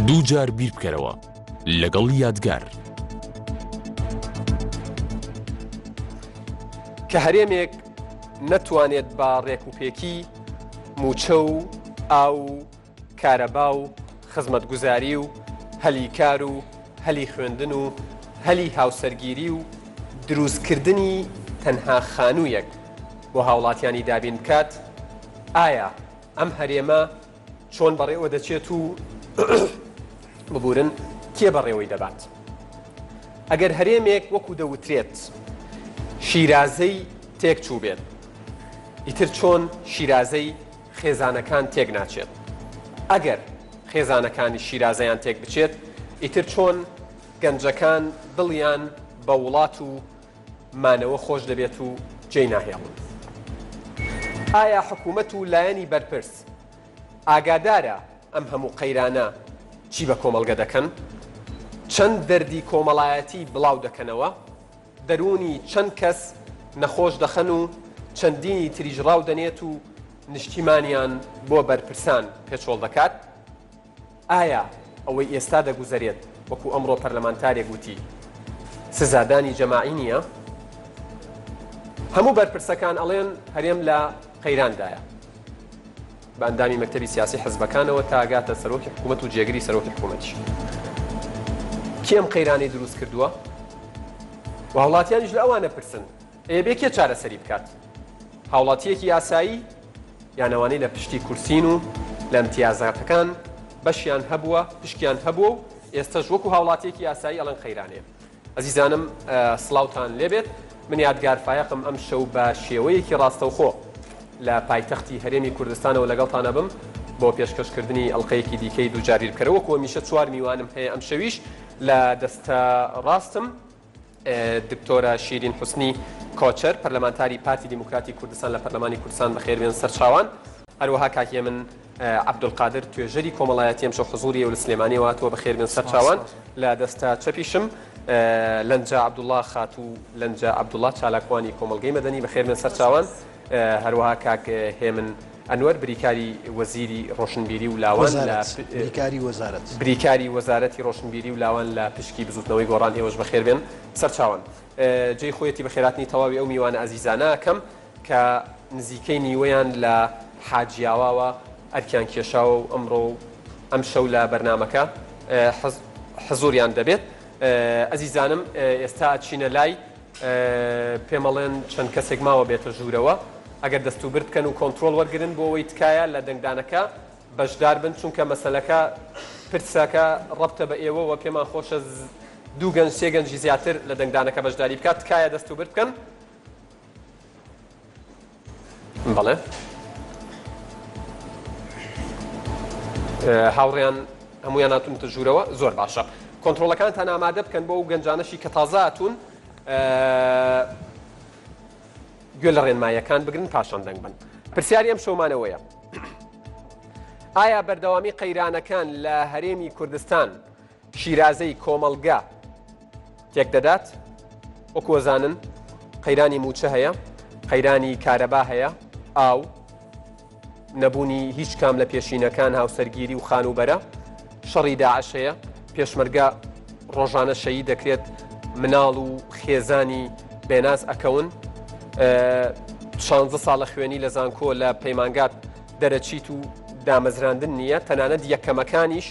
دووجار بیر بکەرەوە لەگەڵ یادگار. کە هەرێمێک نەتوانێت بە ڕێکوپێکی مووچە و ئاو و کارەبا و خزمەتگوزاری و هەلی کار و هەلی خوێندن و هەلی هاوسەرگیری و دروستکردنی تەنها خانوویەک بۆ هاوڵاتیانی دابین بکات، ئایا ئەم هەرێمە چۆن بەڕێوە دەچێت و ببورن کێ بەڕێوەی دەبات؟ ئەگەر هەرێمێک وەکو دەوترێت شیرازەی تێک چووبێت، ئیتر چۆن شیرازەی خێزانەکان تێک ناچێت؟ ئەگەر خێزانەکانی شیرازەیان تێک بچێت، ئیتر چۆن گەنجەکان دڵیان بە وڵات و مانەوە خۆش دەبێت و جێی ناهێڵن؟ ئایا حکوومەت و لایەنی بەرپرس ئاگادارە ئەم هەموو قەیرانە چی بە کۆمەڵگە دەکەن؟ چەند دەردی کۆمەڵایەتی بڵاو دەکەنەوە؟ دەروونی چەند کەس نەخۆش دەخەن و چەندینی تریش ڕاو دەنێت و نیشتیمانیان بۆ بەرپرسان پێچۆڵ دەکات؟ ئایا ئەوەی ئێستا دەگوزەرێت وەکو ئەمڕۆ پەرلەمانتارێک وتی سزادانی جەماعی نییە؟ هەموو بەرپرسەکان ئەڵێن هەرێم لە قەیراندایە. بە ئەندامی مەکتەبی سیاسی حزبەکانەوە تا گاتە سەرۆکی حکوومەت و جێگری سەرۆکی حکوومەتیش. کێ ئەم قەیرانەی دروست کردووە؟ و هاوڵاتیانیش لە ئەوانە پرسن ئەیەبێ کێ چارەسەری بکات؟ هاوڵاتییەکی ئاسایی یان ئەوانەی لە پشتی کورسین و لە ئەمتیازاتەکان بەشیان هەبووە، پشکیان هەبووە و ئێستەش وەکو هاوڵاتییەکی ئاسایی ئەڵێن قەیرانەیە. ئەزیزانم سڵاوتان لێبێت من یادگار فایەقم ئەمشەو بە شێوەیەکی ڕاستەوخۆ لە پایتەختی هەرێمی کوردستانەوە لەگەڵتان ئەبم بۆ پێشکەشکردنی ئەڵلقەیەکی دیکەی دووجار بیربکەرەوە وەکو هەمیشە چوار میوانم هەیە ئەمشەویش لە دەستە ڕاستم دکتۆرە شیرین حوسنی کۆچەر پەرلەمانتاری پارتی دیموکراتی کوردستان لە پەرلەمانی کوردستان بەخێربێن سەرچاوان هەروەها کاک هێمن عەبدولقادر توێژەری کۆمەڵایەتی ئەمشەو حزوری و لە سلێمانیەوە هاتووە بەخێربێن سەرچاوان لە دەستە چەپیشم لەنجە عەبدوڵا خاتوو لەنجە عەبدوڵا چالاکوانی کۆمەڵگەی مەدەنی بەخێربێن سەرچاوان هەروەها کاک هێمن ئەنوەر بریکاری وەزیری ڕۆشنبیری و لاوان لە بریکاری وەزارەت بریکاری وەزارەتی ڕۆشنبیری و لاوان لە پشکی بزوتنەوەی گۆڕان ئێوەش بەخێربێن سەرچاوان جێی خۆیەتی بەخێراتنی تەواوی ئەو میوانە ئەزیزانە ئەکەم کە نزیکەی نیوەیان لە حاجیاواوە ئەرکیان کێشاوە و ئەمڕۆ و ئەمشەو لە بەرنامەکە حزوریان دەبێت. ئەزیزانم ئێستا ئەچینە لای پێمەڵێن چەند کەسێک ماوە بێتە ژوورەوە ئەگەر دەستوبرد بکەن و کۆنترۆڵ وەرگرن بۆ ئەوەی تکایە لە دەنگدانەکە بەشدار بن چونکە مەسەلەکە پرسەکە ڕەبتە بە ئێوەوە پێمان خۆشە دوو گەنج سێ گەنجی زیاتر لە دەنگدانەکە بەشداری بکات تکایە دەستوبرد بکەن. بەڵێ هاوڕێیان هەمویان هاتوونەتە ژوورەوە زۆر باشە کۆنتترۆلەکانتان ئامادە بکەن بۆ ئەو گەنجانەشی کە تازە هاتوون گوێ لە ڕێنماییەکان بگرن پاشان دەنگ بن پرسیاری ئەم شەومانەوەیە ئایا بەردەوامی قەیرانەکان لە هەرێمی کوردستان شیرازەی کۆمەڵگە تێکدەدات؟ وەکو ئەزانن قەیرانی مووچە هەیە، قەیرانی کارەبا هەیە، ئاو، نەبوونی هیچ کام لە پێشینەکان هاوسەرگیری و خانووبەرە، شەڕی داعش هەیە، پێشمەرگە ڕۆژانە شەهید دەکرێت، مناڵ و خێزانی بێناز ئەکەون، شانزە ساڵە خوێنی لە زانکۆ لە پەیمانگات دەرەچیت و دامەزراندن نییە، تەنانەت یەکەمەکانیش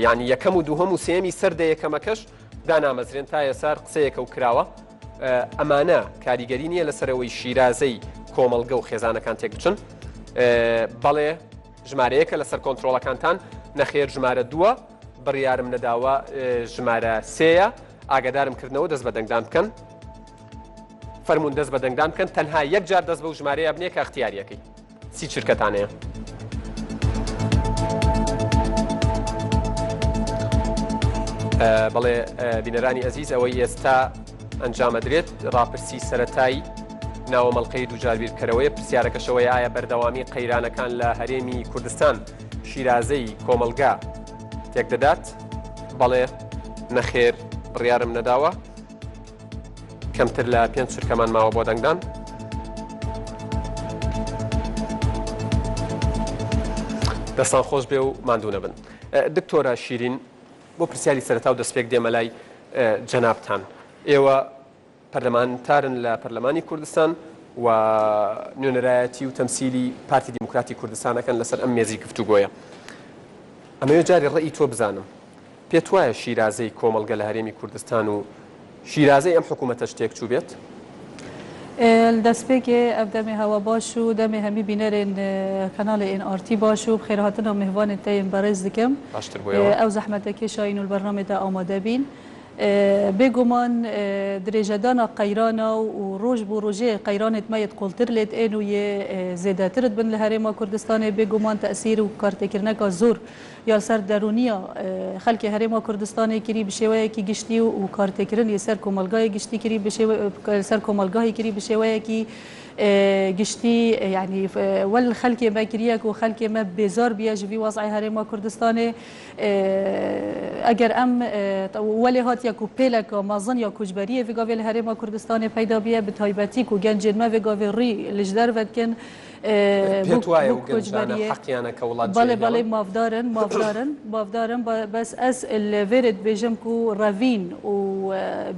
یانی یەکەم و دووهەم و سێیەمی سەر دە یەکەمەکەش دانامەزرێن تا ئێسار قسەیەکە و کراوە ئەمانە کاریگەری نییە لەسەرەوەی شیرازەی کۆمەڵگە و خێزانەکان تێک بچن بەڵێ ژمارەیەکە لەسەر کۆنتترۆلەکانتان نەخێر ژمارە دووە بڕیارم نەداوە ژمارە سێیە ئاگدارم کردنەوە دەست بە دەنگدان بکەن فەرمونون دەست بە دەنگدان بکەن تەنها یەک جار دەست بەو ژمارەیە بنێ کە اختیاریەکەی سی چرکەتان هەیە. بەڵێ بینەرانی ئەزیز ئەوەی ئێستا ئەنجامەدرێت ڕاپرسی سەتایی ناوە مەڵلقەی دووجار بیرکەرەوەی پرسیارەکەشەوەی ئایا بەردەوامی قەیرانەکان لە هەرێمی کوردستان شیرازەی کۆمەلگا تێکدەدات بەڵێ نەخێر بڕیارم نەداوە کەمتر لە پێنج چرکەمان ماوە بۆ دەنگدان. دەستان خۆش بێ و ماندوو نەبن. دکتۆرە شیرین بۆ پرسیاری سەرەتا و دەستپێک دێمە لای جەنابتان. ئێوە پەرلەمانتارن لە پەرلەمانی کوردستان و نوێنەرایەتی و تەمسیلی پارتی دیموکراتی کوردستان ئەکەن لەسەر ئەم مێزی گفتوگۆیە. ئەمەوێ جارێ ڕەئی تۆ بزانم. پێت وایە شیرازەی کۆمەڵگە لە هەرێمی کوردستان و شیرازەی ئەم حکوومەتەش تێکچووبێت؟ Li destpêkê ev demê hewa baş û demê hemî bînerên kanalê NRT baş û bi xêrhatina mêvanên te yên berêz dikim. Baştir bûye. Ew zehmete kêşayîn û li bernamê te amade bîn. Bêguman dirêjedana qeyrana û roj bo rojê qeyranê me yê qoltir lê diên û yê zêdetir dibin li Herêma Kurdistanê bêguman tesîr û kartêkirineka zor ya li ser derûniya xelkê Herêma Kurdistanê kirî bi şêweyekî giştî û kartêkirin yê ser komelgahê giştî kirî bi şêwe ser komelgahê kirî bi şêweyekî giştî yanî wel xelkê me kiriye ku xelkê me bêzar biye ji vî wez'ê Herêma Kurdistanê eger em welê hatiye ku pêleka mezin ya koçberiyê vê gavê li Herêma Kurdistanê peyda biye bi taybetî ku gencên me vê gavê rî li ji derve dikin پێت وایە ئەو گەنجانە حەقیانە کە وڵات بەڵێ بەڵێ مافدارن مافدارن مافدارن بەس ئەس li vêrê dibêjim ku revîn û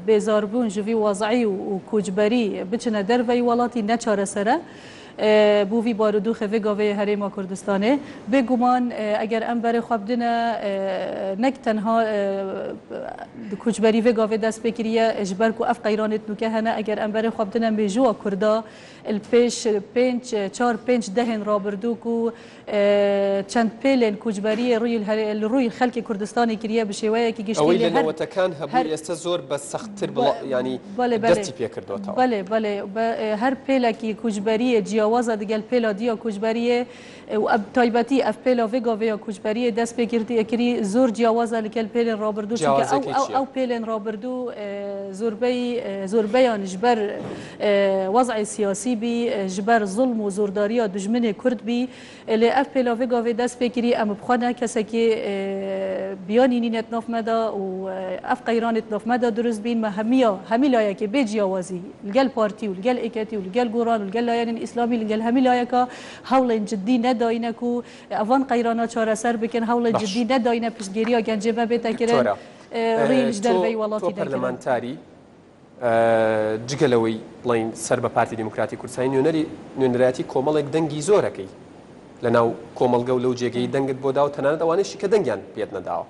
bêzarbûn ji vî wez'î û koçberî biçine derveyî welatî ne çareser e bo vî barûdoxê vê gavê Herêma Kurdistanê. Bêguman eger em berê xwe bidine nek tenha koçberî vê gavê dest pê kiriye ji ber ku ev qeyranê nûke hene eger em berê xwe bidine mêjûa Kurda li pêş pênc çar pênc dehên rabirdû ku çend pêlên koçberiyê rûyê li rûyê xelkê Kurdistanê kiriye bi şêweyekî giştî ئەوەی lê لە her نەوەتەکان هەبوو her ئێستا زۆر بە سەختتر بڵا یانی بەڵێ بەڵێ دەستی پێ کردۆتەوە. بەڵێ بەڵێ her pêlekî koçberiyê ciyawaza digel pêla diya koçberiyê û ev taybetî ev pêla vê gavê ya koçberiyê dest pê kirî zor ciyawaza li gel pêlên rabirdû çunke ew Ciyawazekê ew çi ye? ew pêlên rabirdû zorbeyî zorbeyan ji ber wez'ê siyasî bî ji ber zulm û zordariya dijminê Kurd bî lê ev pêla vê gavê dest pê kirî em bi xwe ne kesekê biyanî nîne di nav me de û ev qeyranê di nav me de dirust bîn me hemiya hemî layekê bê ciyawazî li gel partî û li gel êketî û li gel goran û li gel layenên îslamî li gel hemî layeka hewlên cidî nedayîne ku evan qeyrana çareser bikin hewlên Baş. cidî nedayîne piştgêriya gencê me bête kirin دکتۆرە rê ji تۆ derveyî تۆ welatî nekirin. پەرلەمانتاری جگە لەوەی بڵین سەر بە پارتی دیموکراتی کوردستانی نوێنەری نوێنەرایەتی کۆمەڵێک دەنگی زۆرەکەی لەناو کۆمەڵگە و لەو جێگەی دەنگت بۆ داوە تەنانەت ئەوانەشی کە دەنگیان پێت نەداوە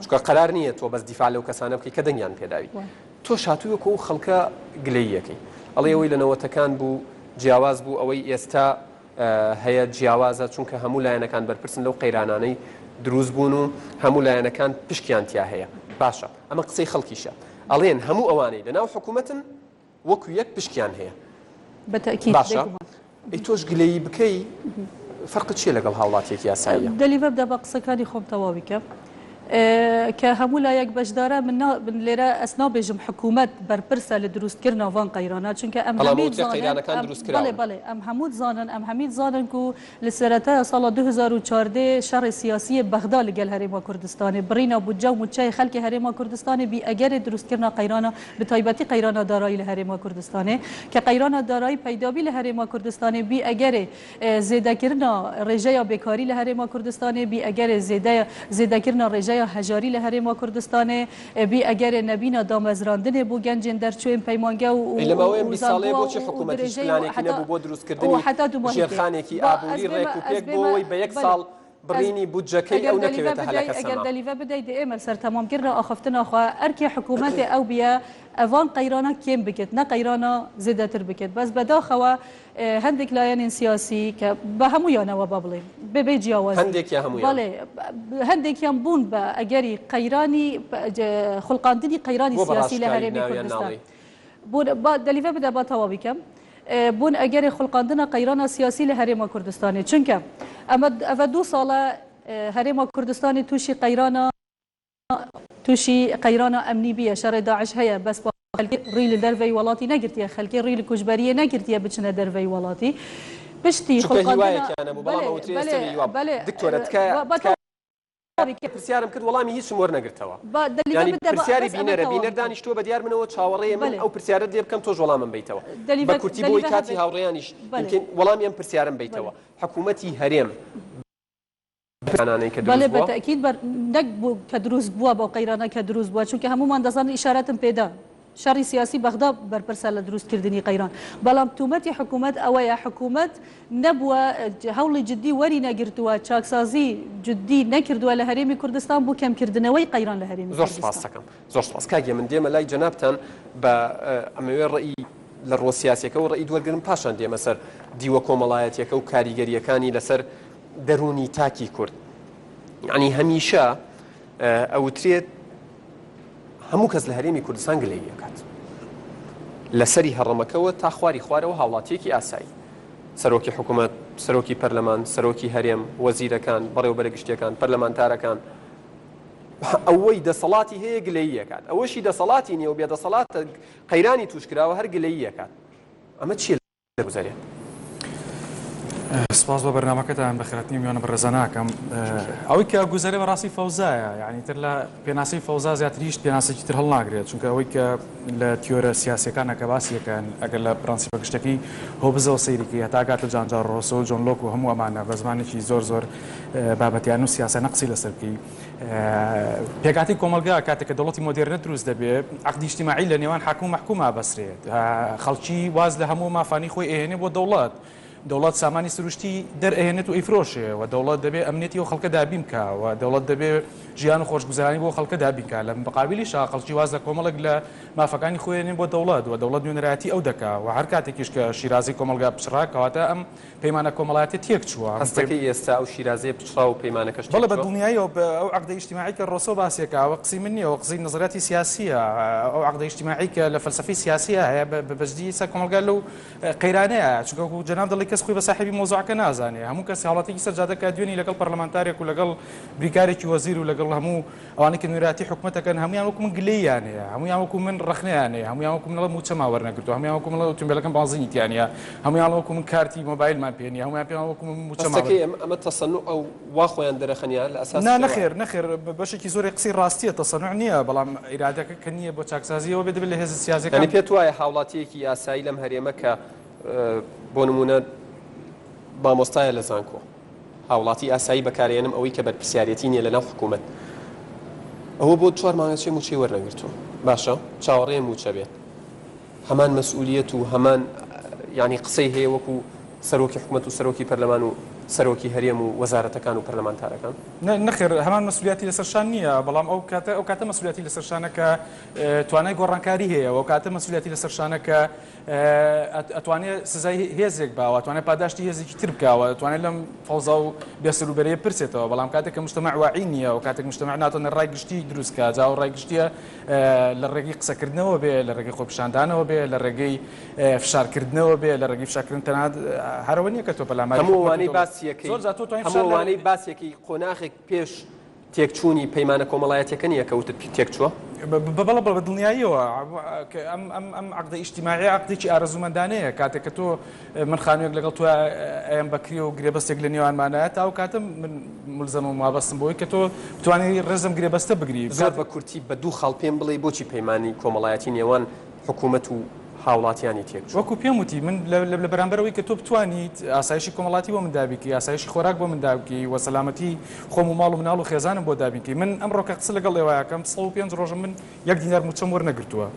چونکە قەرار نییە تۆ بەس دیفاع لەو کەسانە بکەی کە دەنگیان پێداوی تۆ شاتووی وەکو ئەو خەڵکە گلەییەکەی ئەڵێ ئەوەی لە نەوەتەکان بوو جیاواز بوو ئەوەی ئێستا هەیە جیاوازە چونکە هەموو لایەنەکان بەرپرسن لەو قەیرانانەی دروست بوون و هەموو لایەنەکان پشکیان تیا هەیە باشە ئەمە قسەی خەڵکیشە ئەڵێن هەموو ئەوانەی لەناو حکوومەتن وەکو یەک پشکیان هەیە بە تەئکید باشە بێگومان. ئەی تۆش گلەیی بکەی فەرقت چییە لەگەڵ هاوڵاتیەکی یاساییە؟ دەلیڤە بدە بە قسەکانی خۆم تەواوی کەم کە هەموو لایەک بەشدارە من نا من لێرە ئەس نابێژم حکوومەت بەرپرسە لە دروستکردنا ڤان قەیرانە چونکە ئەم بەڵام هەمی وترێ زانن قەیرانەکان ئەم دروست بەڵێ کراون. بەڵێ ئەم هەموو زانن ئەم هەمی زانن ku li seretaya sala 2014 şerê siyasiyê Bexda li gel Herêma Kurdistanê birîna budce û mûçeyê xelkê Herêma Kurdistanê bî egerê dirustkirina qeyrana bi taybetî qeyrana darayî li Herêma Kurdistanê ke qeyrana darayî peyda bî li Herêma Kurdistanê bî egerê zêdekirina rêjeya bêkarî li Herêma Kurdistanê bî egerê zêdeya zêdekirina rêjeya hejarî li Herêma Kurdistanê bî egerê nebîna damezrandinê bo gencên derçûyên peymange û ئەی لە ماوەی ئەم û 20 ساڵەیە زانکۆ بۆچی û حکوومەت هیچ درێژەی و پلانێکی حتا نەبوو بۆ û دروستکردنی حتا دوماهی پێ ژێرخانێکی با ئەس ئابووری بێمە ڕێک و ئەس پێک بۆ بێمە ئەوەی بە یەک بەڵێ ساڵ ئەس بڕینی بودجەکەی ئەگەر ئەو دەلیڤە نەکەوێتە بدەی هەلەکە ئەگەر سەما. دەلیڤە بدەی دێ ئێمە سەر تەمامکردنا ئاخفتنا خوا ئەرکێ حکوومەتێ ئەو بیە ئەوان قەیرانە کێم بکێت نە قەیرانە زێدەتر بکێت بەس بەداخەوە هەندێک لایەنên سیاسی کە بە هەموویانەوە با بڵێن بێ جیاوازی هەندێک یا هەموویان؟ بەڵێ هەندێکیان بوون بە ئەگەری قەیرانی خوڵقاندنی قەیرانی بۆ بە سیاسی لە ڕاشکاوی هەرێمی ناویان کوردستان ناڵێی؟ بوون با دەلیڤە بدە با تەواوی کەم بوون ئەگەری خوڵقاندنە قەیرانە سیاسی لە هەرێما کوردستانê چونکە ئەمە ئەvە دوو ساڵە هەرێما کوردستانی تووشی قەیرانە تووشی قەیرانە ئەمنی بیە شەڕێ داعش هەیە بەس خەلکی ڕی لە دەرڤەی وڵاتی نەگرتیە خەلکی ڕی لە کوچبەریە نەگرتیە بچنە دەرڤەی وڵاتی پشتی چونکە خوڵقاندنە هیوایەکیان نەبوو بەڵام بەڵێ ئەوترێ بەڵێ ئێستا بێ هیوا بوو. بەڵێ دکتۆرە تکایە با تکایە تەواوی کەم. پرسیارم کرد وەڵامی هیچم وەرنەگرتەوە با دەلیڤە یعنی بدە با پرسیاری بەس ئەمە بینەرە تەواوی بینەر کەم. دانیشتووە بە دیار منەوە چاوەڕێیە من بەڵێ ئەو پرسیارە لێ بکەم تۆش وەڵامم بیتەوە بە دەلیڤە کورتی بۆی دەلیڤە کاتی هەبێت هاوڕێیانیش بەڵێ يمكن وەڵامی ئەم پرسیارم بیتەوە بەڵێ حکوومەتی هەرێم. قەیرانانەی کە بەڵێ دروست بە بووە؟ تەئکید بەر نەک بۆ کە دروست بووە بەو قەیرانە کە دروست بووە چونکە هەموومان دەزانین ئیشارەتم پێدا شەڕی سیاسی بەغدا بەرپرسە لە دروست کردنی قەیران بەڵام تومەتی حکوومەت ئەوەیە حکوومەت نەبووە هەوڵی جدی وەری نەگرتووە چاکسازی جدی نەکردووە لە هەرێمی کوردستان بۆ کەمکردنەوەی قەیران لە هەرێمی زۆر سپاست کوردستان. دەکەم زۆر سپاس کاک هێمن دێمە لای جەنابتان بە ئەمەوێ ڕەئی لە ڕووە سیاسیەکەوە ڕەئیت وەرگرم پاشان دێمە سەر دیوە کۆمەڵایەتیەکە و کاریگەریەکانی لەسەر دەروونی تاکی کورد یعنی هەمیشە ئەوترێت هەموو کەس لە هەرێمی کوردستان گلەیی ئەکات لەسەری هەڕەمەکەوە تا خواری خوارەوە هاوڵاتیەکی ئاسایی سەرۆکی حکوومەت سەرۆکی پەرلەمان سەرۆکی هەرێم وەزیرەکان بەڕێوبەرە گشتیەکان پەرلەمانتارەکان ئەوەی دەسەڵاتی هەیە گلەیی ئەکات ئەوەشی دەسەڵاتی نییە و بێدەسەڵاتە قەیرانی توش کراوە هەر گلەیی ئەکات ئەمە چییە دەگوزەرێ. سپاس بۆ بەرنامەکەتان بەخێرهاتنی میوانە بەڕێزانە ئەکەم. ئەوەی کە گوزەرێ بەڕاستی فەوزایە یعنی تر لە پێناسەی فەوزا زیاتر هیچ پێناسێکی تر هەڵناگرێت چونکە ئەوەی کە لە تیۆرە سیاسیەکانە کە باسیەکەن ئەگەر لە پرەنسیپە گشتەکەی هۆبزەوە سەیریکەی هەتا گاتە جان جار ڕۆسۆ و جۆن لۆک و هەموو ئەمانە بە زمانێکی زۆر زۆر بابەتیان و سیاسیانە قسەی لەسەر بکەی پێکهاتەی کۆمەڵگا کاتێک کە دەوڵەتی مۆدێرنە دروست دەبێ عەقدی ئیجتیماعی لە نێوان حاکم و مەحکوم ئابەسرێت خەڵکی واز لە هەموو مافانی خۆی ئەهێنێ بۆ دەوڵەت دەوڵەت سامانی سروشتی دەرئەهێنێت و ئەیفرۆشێ و دەوڵەت دەبێ ئەمنیەتی ئەو خەڵکە دابین بکا و دەوڵەت دەبێ ژیان و خۆشگوزەرانی بۆ خەڵکە دابین کا لە مقابلیشا خەڵکی واز لە کۆمەڵێک لە مافەکانی خۆی ئەهێنێ بۆ دەوڵەت و دەوڵەت نوێنەرایەتی ئەو دەکا و هەر کاتێکیش کە شیرازەی کۆمەڵگا پچڕا کەواتە ئەم پەیمانە کۆمەڵایەتیە تێک چووە. هەستەکەی ئێستا ئەو شیرازەیە پچڕا و پەیمانەکەش تێک بەڵێ بە چووە؟ دڵنیاییەوە ئەو عەقدە ئیجتیماعی کە ڕۆسۆ باسی ئەکا ئەوە قسەی من نییە ئەوە قسەی نەزەریاتی سیاسییە ئەو عەقدە ئیجتیماعی کە لە فەلسەفەی سیاسییا هەیە بە جدی ئێستا کۆمەڵگا لەو قەیرانەیە چونکە وەکوو جەناب دەڵێی کەس خۆی بە ساحێبی مەوزوعەکە نازانێ هەموو کەس هاوڵاتیەکی سەر جادە کە دوێنی لەگەڵ پەرلەمانتارێک و لەگەڵ بریکارێکی وەزیر و لەگەڵ هەموو ئەوانەی کە نوێنەرایەتی حکومەت دەکەن هەموویان وەکو من گلەییان هەیە، هەموویان وەکو من ڕەخنەیان هەیە، هەموویان وەکو من ئەڵێن مووچەمان وەرنەگرتووە، هەموویان وەکو من ئەڵێن ئۆتۆمبێلەکەم بانزینی تیا نییە، هەموویان ئەڵێن وەکو من کارتی مۆبایلمان پێ نییە، هەموویان پێیان وەکو من مووچەمان هەستەکەی ئەمە ئەمە تەسەنوعە و وا خۆیان دەرەخەن یا لە نا ئەساسیشەوە؟ نەخێر نەخێر بەشێکی زۆری قسەی ڕاستییە تەسەنوع نییە، بەڵام ئیرادەکە کە نییە بۆ چاکسازی ئەوە بێ دەبێت لە هێزە سیاسییەکان. یانی پێت وایە هاوڵاتییەکی ئاسایی لەم هەرێمە کە بۆ نموونە مامۆستایە لە زانکۆ، هاوڵاتی ئاسایی بەکارئێنم ئەوەی کە بەرپرسیارێتی نیە لەناو حکومەت ئەوە بۆ چوار مانگە چێ موچەی وەرنەگرتووە باشە چاوەڕێ موچە بێت هەمان مەسئولیەت و هەمان یعنی قسەی هەیە وەکو سەرۆکی حکومەت و سەرۆکی پەرلەمان و سەرۆکی هەرێم و وەزارەتەکان و پەرلەمانتارەکان؟ نەخێر هەمان مەسئولیاتی لەسەر شان نییە بەڵام ئەو کاتە ئەو کاتە مەسئولیاتی لەسەر شانە کە توانای گۆڕانکاری هەیە ئەو کاتە مەسئولیاتی لەسەر شانە کە ئەتوانێ سزای هێزێک با و ئەتوانێ پاداشتی هێزێکی تر بکا و ئەتوانێ لەم فەوزا و بێسەروبەرەیە بپرسێتەوە بەڵام کاتێک کە مجتەمەع واعی نییە و کاتێک مجتەمەع ناتوانێت ڕای گشتی دروست کا جا ئەو ڕای گشتیە لە ڕێگەی قسەکردنەوە بێ لە ڕێگەی خۆپیشاندانەوە بێ لە ڕێگەی فشارکردنەوە بێ لە ڕێگەی فشارکردن تەنها هەرەوە نییە کە تۆ پەلاماری هەموو حکومەت و ئەوانەی دەوڵەت باسیەکەی زۆر جار تۆ توانی هەموو فشار لە ئەوانەی باسیەکەی قۆناغێک پێش تێکچوونی پەیمانە کۆمەڵایەتیەکە نیە کە وتت تێکچووە؟ بەڵێ بە دڵنیاییەوە ئەم ئەم ئەم عەقدە ئیجتیماعیە عەقدێکی ئارەزوومەندانەیە کاتێک کە تۆ من خانوویەک لەگەڵ تۆ ئەیەم بە کرێ و گرێبەستێک لە نێوانمانایە تا ئەو کاتە من مولزەمم وابەستم بەوەی کە تۆ بتوانی ڕێز لەم گرێبەستە بگری زۆر بە کورتی بە دوو خاڵ پێم بڵێی بۆچی پەیمانی کۆمەڵایەتی نێوان حکوومەت و هاوڵاتیانی تێکچوو. وەکو پێم وتی من لە بەرامبەر ئەوەی کە تۆ بتوانیت ئاسایشی کۆمەڵاتی بۆ من دابین کەی، ئاسایشی خۆراک بۆ من دابین کەی و سەلامەتی خۆم و ماڵ و مناڵ و خێزانم بۆ دابین کەی، من ئەمڕۆ کە قسە لەگەڵ ئێوە ئەکەم 105 ڕۆژە من یەک دینار مووچەم وەرنەگرتووە.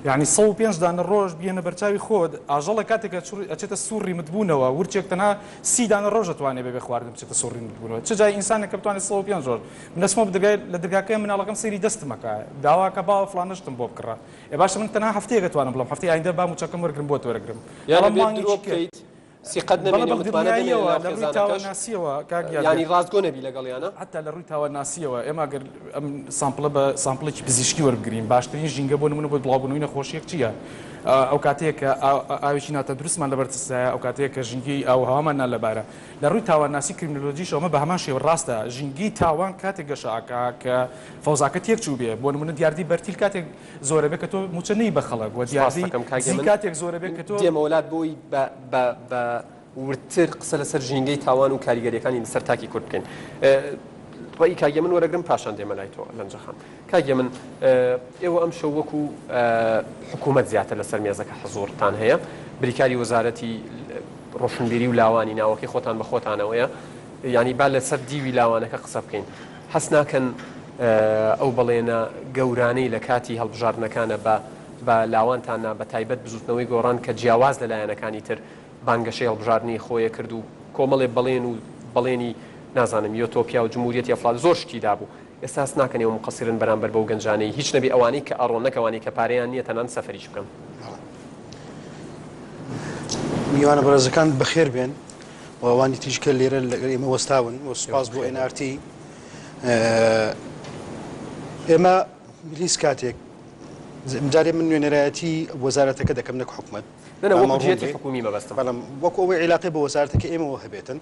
یانی 105 دانە ڕۆژ بیهێنە بەرچاوی خۆت، ئاژەڵێک کاتێک ئەچێتە سووڕی متبوونەوە، ورچێک تەنها 30 دانە ڕۆژ ئەتوانێ بەبێ خواردن بچێتە سووڕی متبوونەوە، چ جای ئینسانێک کە بتوانێت 105 ڕۆژ. من ئەچمەوە لە دەرگاکەی مناڵەکەم سەیری دەستم ئەکا، داوا ئەکا باوە فڵانە شتم بۆ بکڕە. ئێ باشە من تەنها هەفتەیەک ئەتوانم بڵێم هەفتەی ئایندە با مووچەکەم وەرگرم بۆت وەرەگرم یان بەڵام ئەبێت مانگێکی درۆ کە بکەیت سیقەت بەڵێ نەمێنێ بەڵێ متمانە نەمێنێ دڵنیاییەوە لەناو لە ڕووی خێزانەکەش تاوانناسیەوە کاک یانی یادگار ڕاستگۆ نەبی لەگەڵیانا؟ حەتا لە ڕووی تاوانناسیەوە ئێمە گەر ئەم sample ە بە sample ێکی پزیشکی وەربگرین باشترین ژینگە بۆ نمونە بۆ بڵاوبوونەوەی نەخۆشیەک چییە؟ ئەو کاتەیە کە ئاوێکی ناتەندروستمان لەبەر دەستایە ئەو کاتەیە کە ژینگەی ئاو و هەوامان نالەبارە لە ڕووی تاوانناسی کریمینۆلۆجیشەوە ئەمە بە هەمان شێوە ڕاستە ژینگەی تاوان کاتێک گەشە ئەکا کە فەوزاکە تێک چووبێ بۆ نمونە دیاردەی بەرتیل کاتێک زۆرەبێ کە تۆ موچە نەی بە خەڵک وە سپاست دیاردەی دەکەم کاک دزی هێمن کاتێک زۆرەبێ من کە تۆ دێمەوە لات بۆی بە بە بە وردتر قسە لەسەر ژینگەی تاوان و کاریگەریەکانی لەسەر تاکی کورد بکەین ڕێی کاک هێمن وەرەگرم پاشان دێمە لای تۆ لەنجە خان کاک هێمن ئێوە ئەمشەو وەکو حکوومەت زیاتر لەسەر مێزەکە حزوڕتان هەیە بریکاری وەزارەتی ڕۆشنبیری و لاوانی ناوەکەی خۆتان بە خۆتانەوەیە. یانی با لەسەر دیوی لاوانەکە قسە بکەین. هەست ناکەن ئەو بەڵێنە گەورانەی لە کاتی هەڵبژاردنەکانە بە بە لاوانتان نا بە تایبەت بزوتنەوەی گۆڕان کە جیاواز لە لایەنەکانی تر بانگەشەی هەڵبژاردنی خۆیە کرد و کۆمەڵێ بەڵێن و بەڵێنی نازانم یۆتۆپیا و جمهوریەتی ئەفڵا زۆر شتی دابوو ئێستا هەست ناکەن ئێوە موقەسیرن بەرامبەر بەو گەنجانەی هیچ نەبێ ئەوانەی کە ئەڕۆن نەک ئەوانەی کە پارەیان نییە تەنانەت سەفەریش بکەن. میوانە بەڕێزەکان بەخێر بێن و ئەوانی تریش کە لێرە لەگەڵ ئێمە وەستاون و سوپاس بۆ NRT ئێمە هیچ کاتێک جارێ من نوێنەرایەتی وەزارەتەکە دەکەم نەک حکومەت حکومی مەبەستم بەڵام وەکو ئەوەی عیلاقی بە وەزارەتەکە ئێمەوە هەبێتن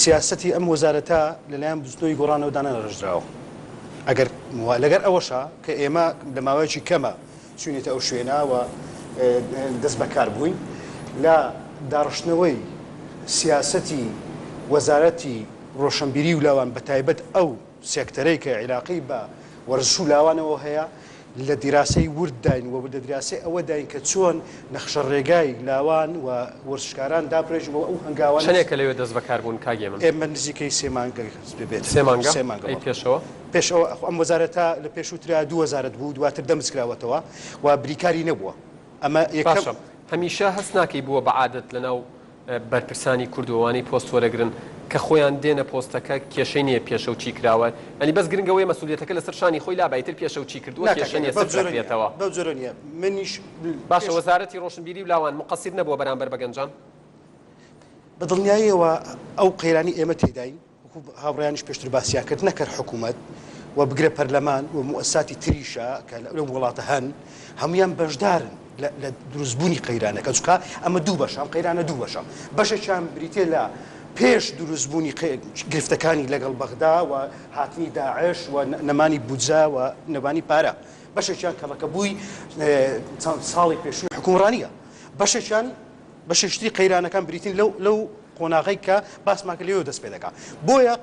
سیاسەتی ئەم وەزارەتە لەلایەن بزوتنەوەی گۆڕانەوە دانەنەڕێژراوە. ئەگەر لەگەر ئەوەشا کە ئێمە لە ماوەیەکی کەمە چوینەتە ئەو شوێنە و دەست بەکار بووین لە داڕشتنەوەی سیاسەتی وەزارەتی ڕۆشنبیری و لاوان بەتایبەت ئەو سێکتەرەی کە عیلاقەی بە وەرزش و لاوانەوە هەیە لە دیراسەی ورد داین و لە دیراسەی ئەوە داین کە چۆن نەخشە ڕێگای لاوان و وەرزشکاران دابڕێژین و ئەو هەنگاوانە چەنێکە لەوێ دەست بەکار بوون کاک هێمن؟ ئێمە نزیکەی سێ مانگە بێت. سێ مانگە؟ سێ مانگە ئەی بەڵێ. پێشەوە؟ پێش ئەوە خۆ ئەم وەزارەتە لە پێشووترا دوو وەزارەت بوو دواتر دەمزکراوەتەوە و بریکاری نەبووە. ئەمە یەکەم. باشە هەمیشە هەست ناکەی بووە بە عادەت لەناو بەرپرسانی کورد و ئەوانەی پۆست وەرەگرن کە خۆیان دێنە پۆستەکە کێشەی نیە پێشەو چی کراوە یانی بەس گرنگ ئەوەیە مەسولیەتەکە لەسەر شانی خۆی لابا ئیتر پێشەو چی کردووە نا کاک کێشە نیە بەو سفر جۆرە نیە ئەکرێتەوە. بەو جۆرە نیە منیش باشە پێش. وەزارەتی ڕۆشنبیری و لاوان موقەسیر نەبووە بەرامبەر بە گەنجان؟ بە دڵنیاییەوە ئەو قەیرانەی ئێمە تێیداین وەکو هاوڕێیانیش پێشتر باسیان کرد نەک هەر حکوومەت و بگرە پەرلەمان و موئەسساتی تریشە کە لەو وڵاتە هەن هەموویان بەشدارن لە دروستبوونی قەیرانەکە چونکە ئەمە دوو بەشە ئەم قەیرانە دوو بەشە بەشێکیان بریتیە لە پێش دروستبوونی گرفتەکانی لەگەڵ بەغدا و هاتنی داعش و نەمانی بودجە و نەمانی پارە بەشێکیان کەڵەکەبووی چەند ساڵی پێشووی حکومڕانیە بەشێکیان بەشێکی تری قەیرانەکان بریتین لەو لەو قۆناغەی کە باسمان کرد لێوە دەست پێ دەکا. بۆیە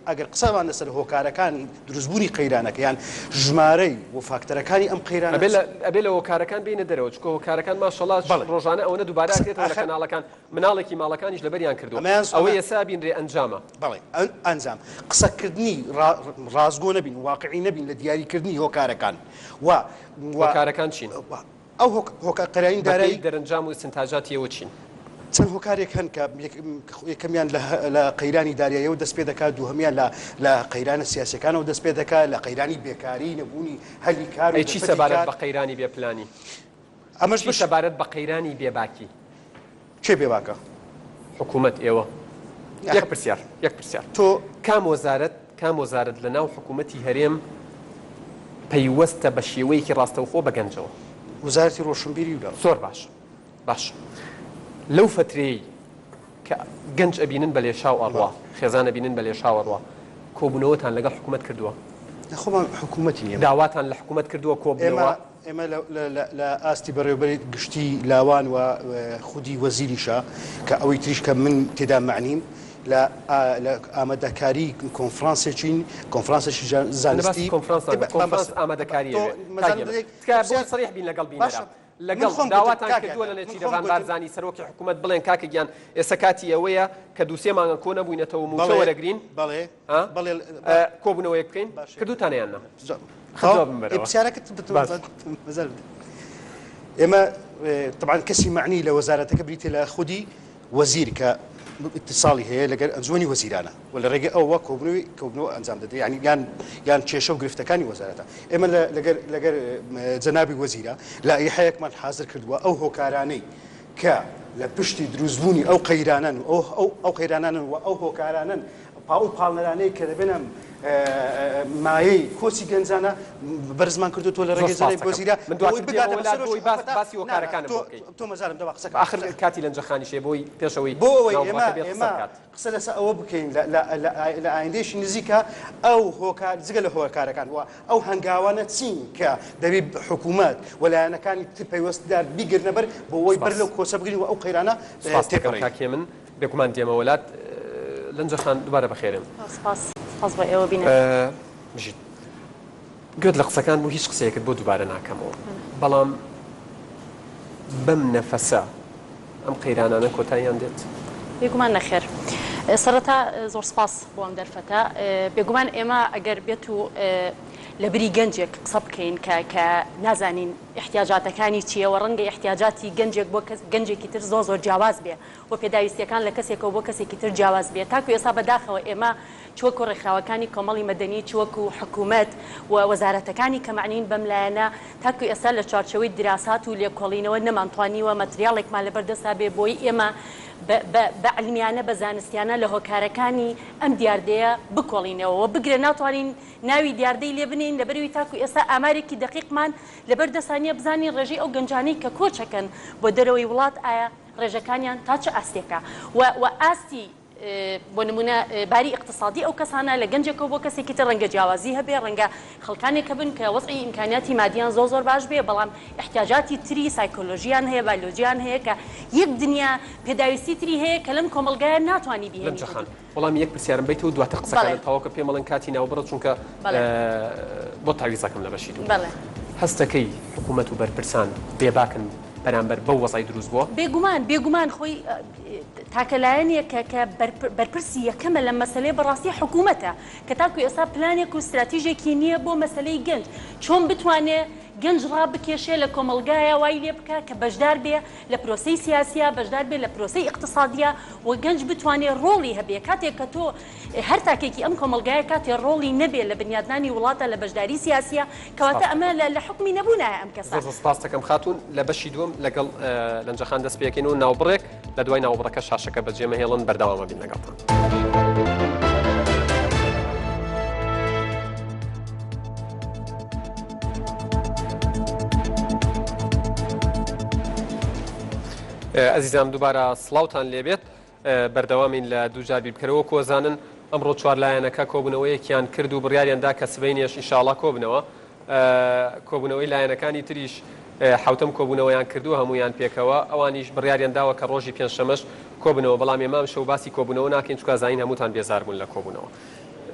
ئەگەر قسەمان لەسەر هۆکارەکانی دروستبوونی قەیرانەکە یان ژمارەی و فاکتەرەکانی ئەم قەیرانە ئەبێ لە ئەبێ لە هۆکارەکان بێینە دەرەوە چونکە هۆکارەکان ماشەڵا بەڵێ ڕۆژانە ئەوەنە دووبارە قسە ئەکرێتەوە لە ئاخر کەناڵەکان مناڵێکی ماڵەکانیش لەبەریان کردووە ئەمەیان ئەوەی ئەمە ئێستا ئەبینرێ ئەنجامە. بەڵێ ئەنجام قسەکردنی ڕا ڕاستگۆ نەبین واقعی نەبین لە دیاریکردنی هۆکارەکان و و هۆکارەکان چین؟ ئەو هۆکار قەرانی بەپێی دارایی. دەرەنجام و ئیستنتاجاتی ئێوە چین؟ چەند هۆکارێک هەن کە یەکەمیان لە قەیرانی داریایەوە دەست پێ دەکات، دووهەمیان لە قەیرانە سیاسیەکانەوە دەست پێ دەکات، لە قەیرانی بێکاری، نەبوونی هەلی کار و ئەی چی دەرفەتی سەبارەت کار. بە قەیرانی بێ پلانی؟ ئەمەش چی بەش. سەبارەت بە قەیرانی بێ باکی؟ کێ بێ باکە؟ حکوومەت، ئێوە. یەک پرسیار، یەک پرسیار. تۆ. کام وەزارەت، کام وەزارەت لە ناو حکوومەتی هەرێم پەیوەستە بە شێوەیەکی ڕاستەوخۆ بە گەنجەوە؟ وەزارەتی ڕۆشنبیری و لاو. زۆر باش، باش. لەو فەترەیەی کە گەنج ئەبینن بە لێشاو ئەڕوا، خێزان ئەبینن بە لێشاو ئەڕوا، کۆبوونەوەتان لەگەڵ حکوومەت کردووە؟ نا خۆمان حکوومەتین ئێمە. داواتان لە حکوومەت کردووە کۆبنەوە؟ ئێمە ئێمە لە ئاستی بەڕێوەبەری گشتی لاوان و خودی وەزیریشە کە ئەوەی تریش کە من تێدا مەعنیم لە ئامادەکاری کۆنفرانسێکین کۆنفرانسێکی زانستی کۆنفرانس ئامادەکاری تکایە سەریح بین لەگەڵ بینەران لەگەڵ داواتان کردووە لە نێچیرەڤان بارزانی سەرۆکی حکوومەت بڵێن کاکە گیان ئێستا کاتی ئەوەیە کە دووسێ مانگە کۆ نەبووینەتەوە مووچە وەرەگرین بەڵێ کۆبوونەوەیەک بکەین کردوتانە یان نا؟ ئێمە طبعا کەسی معنی لە وەزارەتەکە بریتە لە خودی وەزیر کە اتصالی هەیە لەگەر ئەنجومەنی وەزیرانە و لە ڕێگەی ئەوە کۆبنەوەی کۆبنەوە ئەنجام دەدرێت یعنی یان یان کێشە و گرفتەکانی وەزارەتە ئێمە لەگەر لەگەر جەنابی وەزیرە لائیحەیەکمان حاضر کردووە ئەو هۆکارانەی کە لە پشتی دروستبوونی ئەو قەیرانەن و ئەو ئەو قەیرانانن و ئەو هۆکارانەن ئەو پاڵنەرانەی کە دەبنە مایەی کۆچی گەنجانە بەرزمان کردووە لە ڕێگەی جەنابی وەزیرە من دواتر بگاتە بەسەرۆکی باس باسی هۆکارەکانم بۆ بکەی تۆ مەجالم دە با قسە ئاخر کاتی لەنجەخانیش هەیە بۆی پێش ئەوەی بۆ ئەوەی ناو ئێمە بڵاکە بێت قسە ئێمە بکات. قسە لەسەر ئەوە بکەین لە ئایندەیەکی نزیکە ئەو هۆکار جگە لە هۆکارەکان و ئەو هەنگاوانە چین کە دەبی حکوومەت و لایەنەکانی تر پەیوەستدار بیگرنە بەر بۆ ئەوەی بەر سپاس. لەو کۆچە بگرین و ئەو قەیرانە سپاست دەکەم تێپەڕێنین. کاک هێمن. بێگومان دێمەوە لات. لەنجە خان دوبارە بەخێرێن. سپاس سپاس بۆ ئێوە بینەر. بژیت. گوێت لە قسەکان بوو هیچ قسەیەکت بۆ دووبارە ناکەمەوە بەڵام بەم نەفەسە ئەم قەیرانانە کۆتاییان دێت؟ بێگومان نەخێر. سەرەتا زۆر سپاس بۆ ئەم دەرفەتە. بێگومان ئێمە ئەگەر بێت و لە بری گەنجێک قسە بکەین کە کە نازانین ئیحتیاجاتەکانی چییە و ڕەنگە ئیحتیاجاتی گەنجێک بۆ کەس گەنجێکی تر زۆر زۆر جیاواز بێ و پێداویستییەکان لە کەسێکەوە بۆ کەسێکی تر جیاواز بێ تاکو ئێستا بەداخەوە ئێمە چ وەکو ڕێکخراوەکانی کۆمەڵی مەدەنی چ وەکو حکومەت و وەزارەتەکانی کە مەعنین بەم لایەنە تاکو ئێستا لە چوارچێوەی دراسات و لێکۆڵینەوە نەمانتوانیوە مەتریاڵێکمان لەبەر دەستا بێ بۆی ئێمە بە بە بە عیلمیانە بە زانستیانە لە هۆکارەکانی ئەم دیاردەیە بکۆڵینەوە و بگرە ناتوانین ناوی دیاردەی لێ بنێین لەبەرئەوەی تاکو ئێستا ئامارێکی دەقیقمان لەبەر دەستا نیە بزانین ڕێژەی ئەو گەنجانەی کە کۆچەکەن بۆ دەرەوەی وڵات ئایا ڕێژەکانیان تا چ ئاستێکە و و ئاستی بۆ نموونە باری ئیقتسادی ئەو کەسانە لە گەنجێکەوە بۆ کەسێکی تر ڕەنگە جیاوازی هەبێ، ڕەنگە خەڵکانێک هەبن کە وەزعی ئیمکانیاتی مادیان زۆر زۆر باش بێ بەڵام ئیحتیاجاتی تری سایکۆلۆژیان هەیە، بایلۆجیان هەیە کە یەک دنیا پێداویستی تری هەیە کە لەم کۆمەڵگایە ناتوانی لەم بیهێنیتە جەخان دی. وەڵامی یەک پرسیارم بەیتەوە دواتر بەڵێ. قسەکانت تەواو کە پێم ئەڵێن کاتی ناوبڕە چونکە بەڵێ. بۆت تەعویزەکەم لە بەشی دوو. بەڵێ. هەستەکەی حکوومەت و بەرپرسان بێباکن بەرامبەر بەو وەزعەی دروست بووە؟ بێگومان، بێگومان خۆی تاکە لایەنێک کە کە بەرپرسی یەکەمە لەم مەسەلەیە بەڕاستی حکوومەتە کە تاکو ئێستا پلانێک و ستراتیژێکی نییە بۆ مەسەلەی گەنج چۆن بتوانێ گەنج ڕابکێشێ لە کۆمەڵگایە وای لێ بکا کە بەشدار بێ لە پرۆسەی سیاسیا بەشدار بێ لە پرۆسەی ئیقتسادیا و گەنج بتوانێ ڕۆڵی هەبێ کاتێک کە تۆ هەر تاکێکی ئەم کۆمەڵگایە کاتێ ڕۆڵی نەبێ لە بنیادنانی وڵاتە لە بەشداری سیاسیا کەواتە ئەمە لە حوکمی نەبوونایە ئەم کەسە. زۆر زۆر سپاست دەکەم خاتوون. لە بەشی دووەم لەگەڵ لەنجە خان دەست پێکەین و ناوبڕێک لە دوای ناوبڕەکە شاشەکە بەجێ مەهێڵن بەردەوام ئەبین لەگەڵتان. ئەزیزان دووبارە سڵاوتان لێبێت. بەردەوامین لە دووجار بیربکەرەوە وەکو ئەزانن ئەمڕۆ چوارلایەنەکە کۆبوونەوەیەکیان کرد و بڕیاریان دا کە سبەینێش ئینشاڵا کۆبنەوە کۆبوونەوەی لایەنەکانی تریش حوتەم کۆبوونەوەیان کردووە هەمویان پێکەوە ئەوانیش بڕیاریان داوە کە ڕۆژی پێنجشەمەش کۆبنەوە بەڵام ئێمە ئەمشەو باسی کۆبوونەوە ناکەین چونکە زانین هەمووتان بێزار بوون لە کۆبوونەوە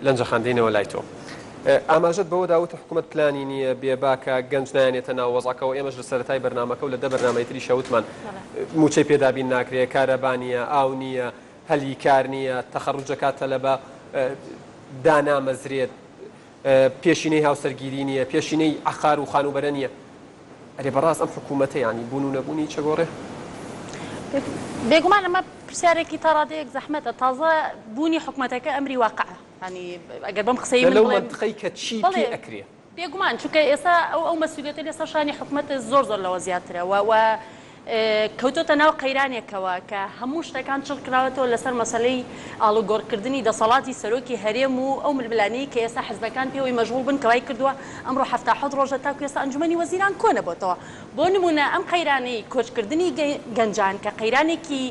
لەنجە خان دێینەوە لای تۆ. ئاماژەت بەوە دا وتت حکومەت پلانی نییە، بێباکە، گەنج نایەنێتە ناو وەزعەکەوە، ئێمەش لە سەرەتای بەرنامەکە و لە دە بەرنامەی تریشا وتمان مووچەی پێ دابین ناکرێ، کارەبا نییە، ئاو نییە، هەلی کار نییە، تەخەروج ئەکات تەلەبە دانامەزرێت، پێشینەی هاوسەرگیری نییە، پێشینەی عەقار و خانووبەرە نییە. ئەرێ بەڕاست ئەم حکوومەتە یانی بوون و نەبوونی هیچ ئەگۆڕێ؟ بێگومان ئەمە پرسیارێکی تا ڕادەیەک زەحمەتە، تازە بوونی حکومەتەکە ئەمری واقعە. یانی ئەگەر بەم قسەی من لەو بڵێم مەنتقەی کە چی پێ بەڵێ ئەکرێ. بێگومان چونکە ئێستا ئەو ئەو مەسئولیەتە لەسەر شانی حکومەتە زۆر زۆر لەوە زیاترە و و کەوتۆتە ناو قەیرانێکەوە کە هەموو شتەکان چڕ کراوەتەوە لەسەر مەسەلەی ئاڵوگۆڕکردنی دەسەڵاتی سەرۆکی هەرێم و ئەو ململانێی کە ئێستا حزبەکان پێوەی مەشغوڵ بن کە وای کردووە ئەمڕۆ 77 ڕۆژە تاکو ئێستا ئەنجومەنی وەزیران کۆنەبۆتەوە بۆ نموونە ئەم قەیرانەی کۆچکردنی گەنجان کە قەیرانێکی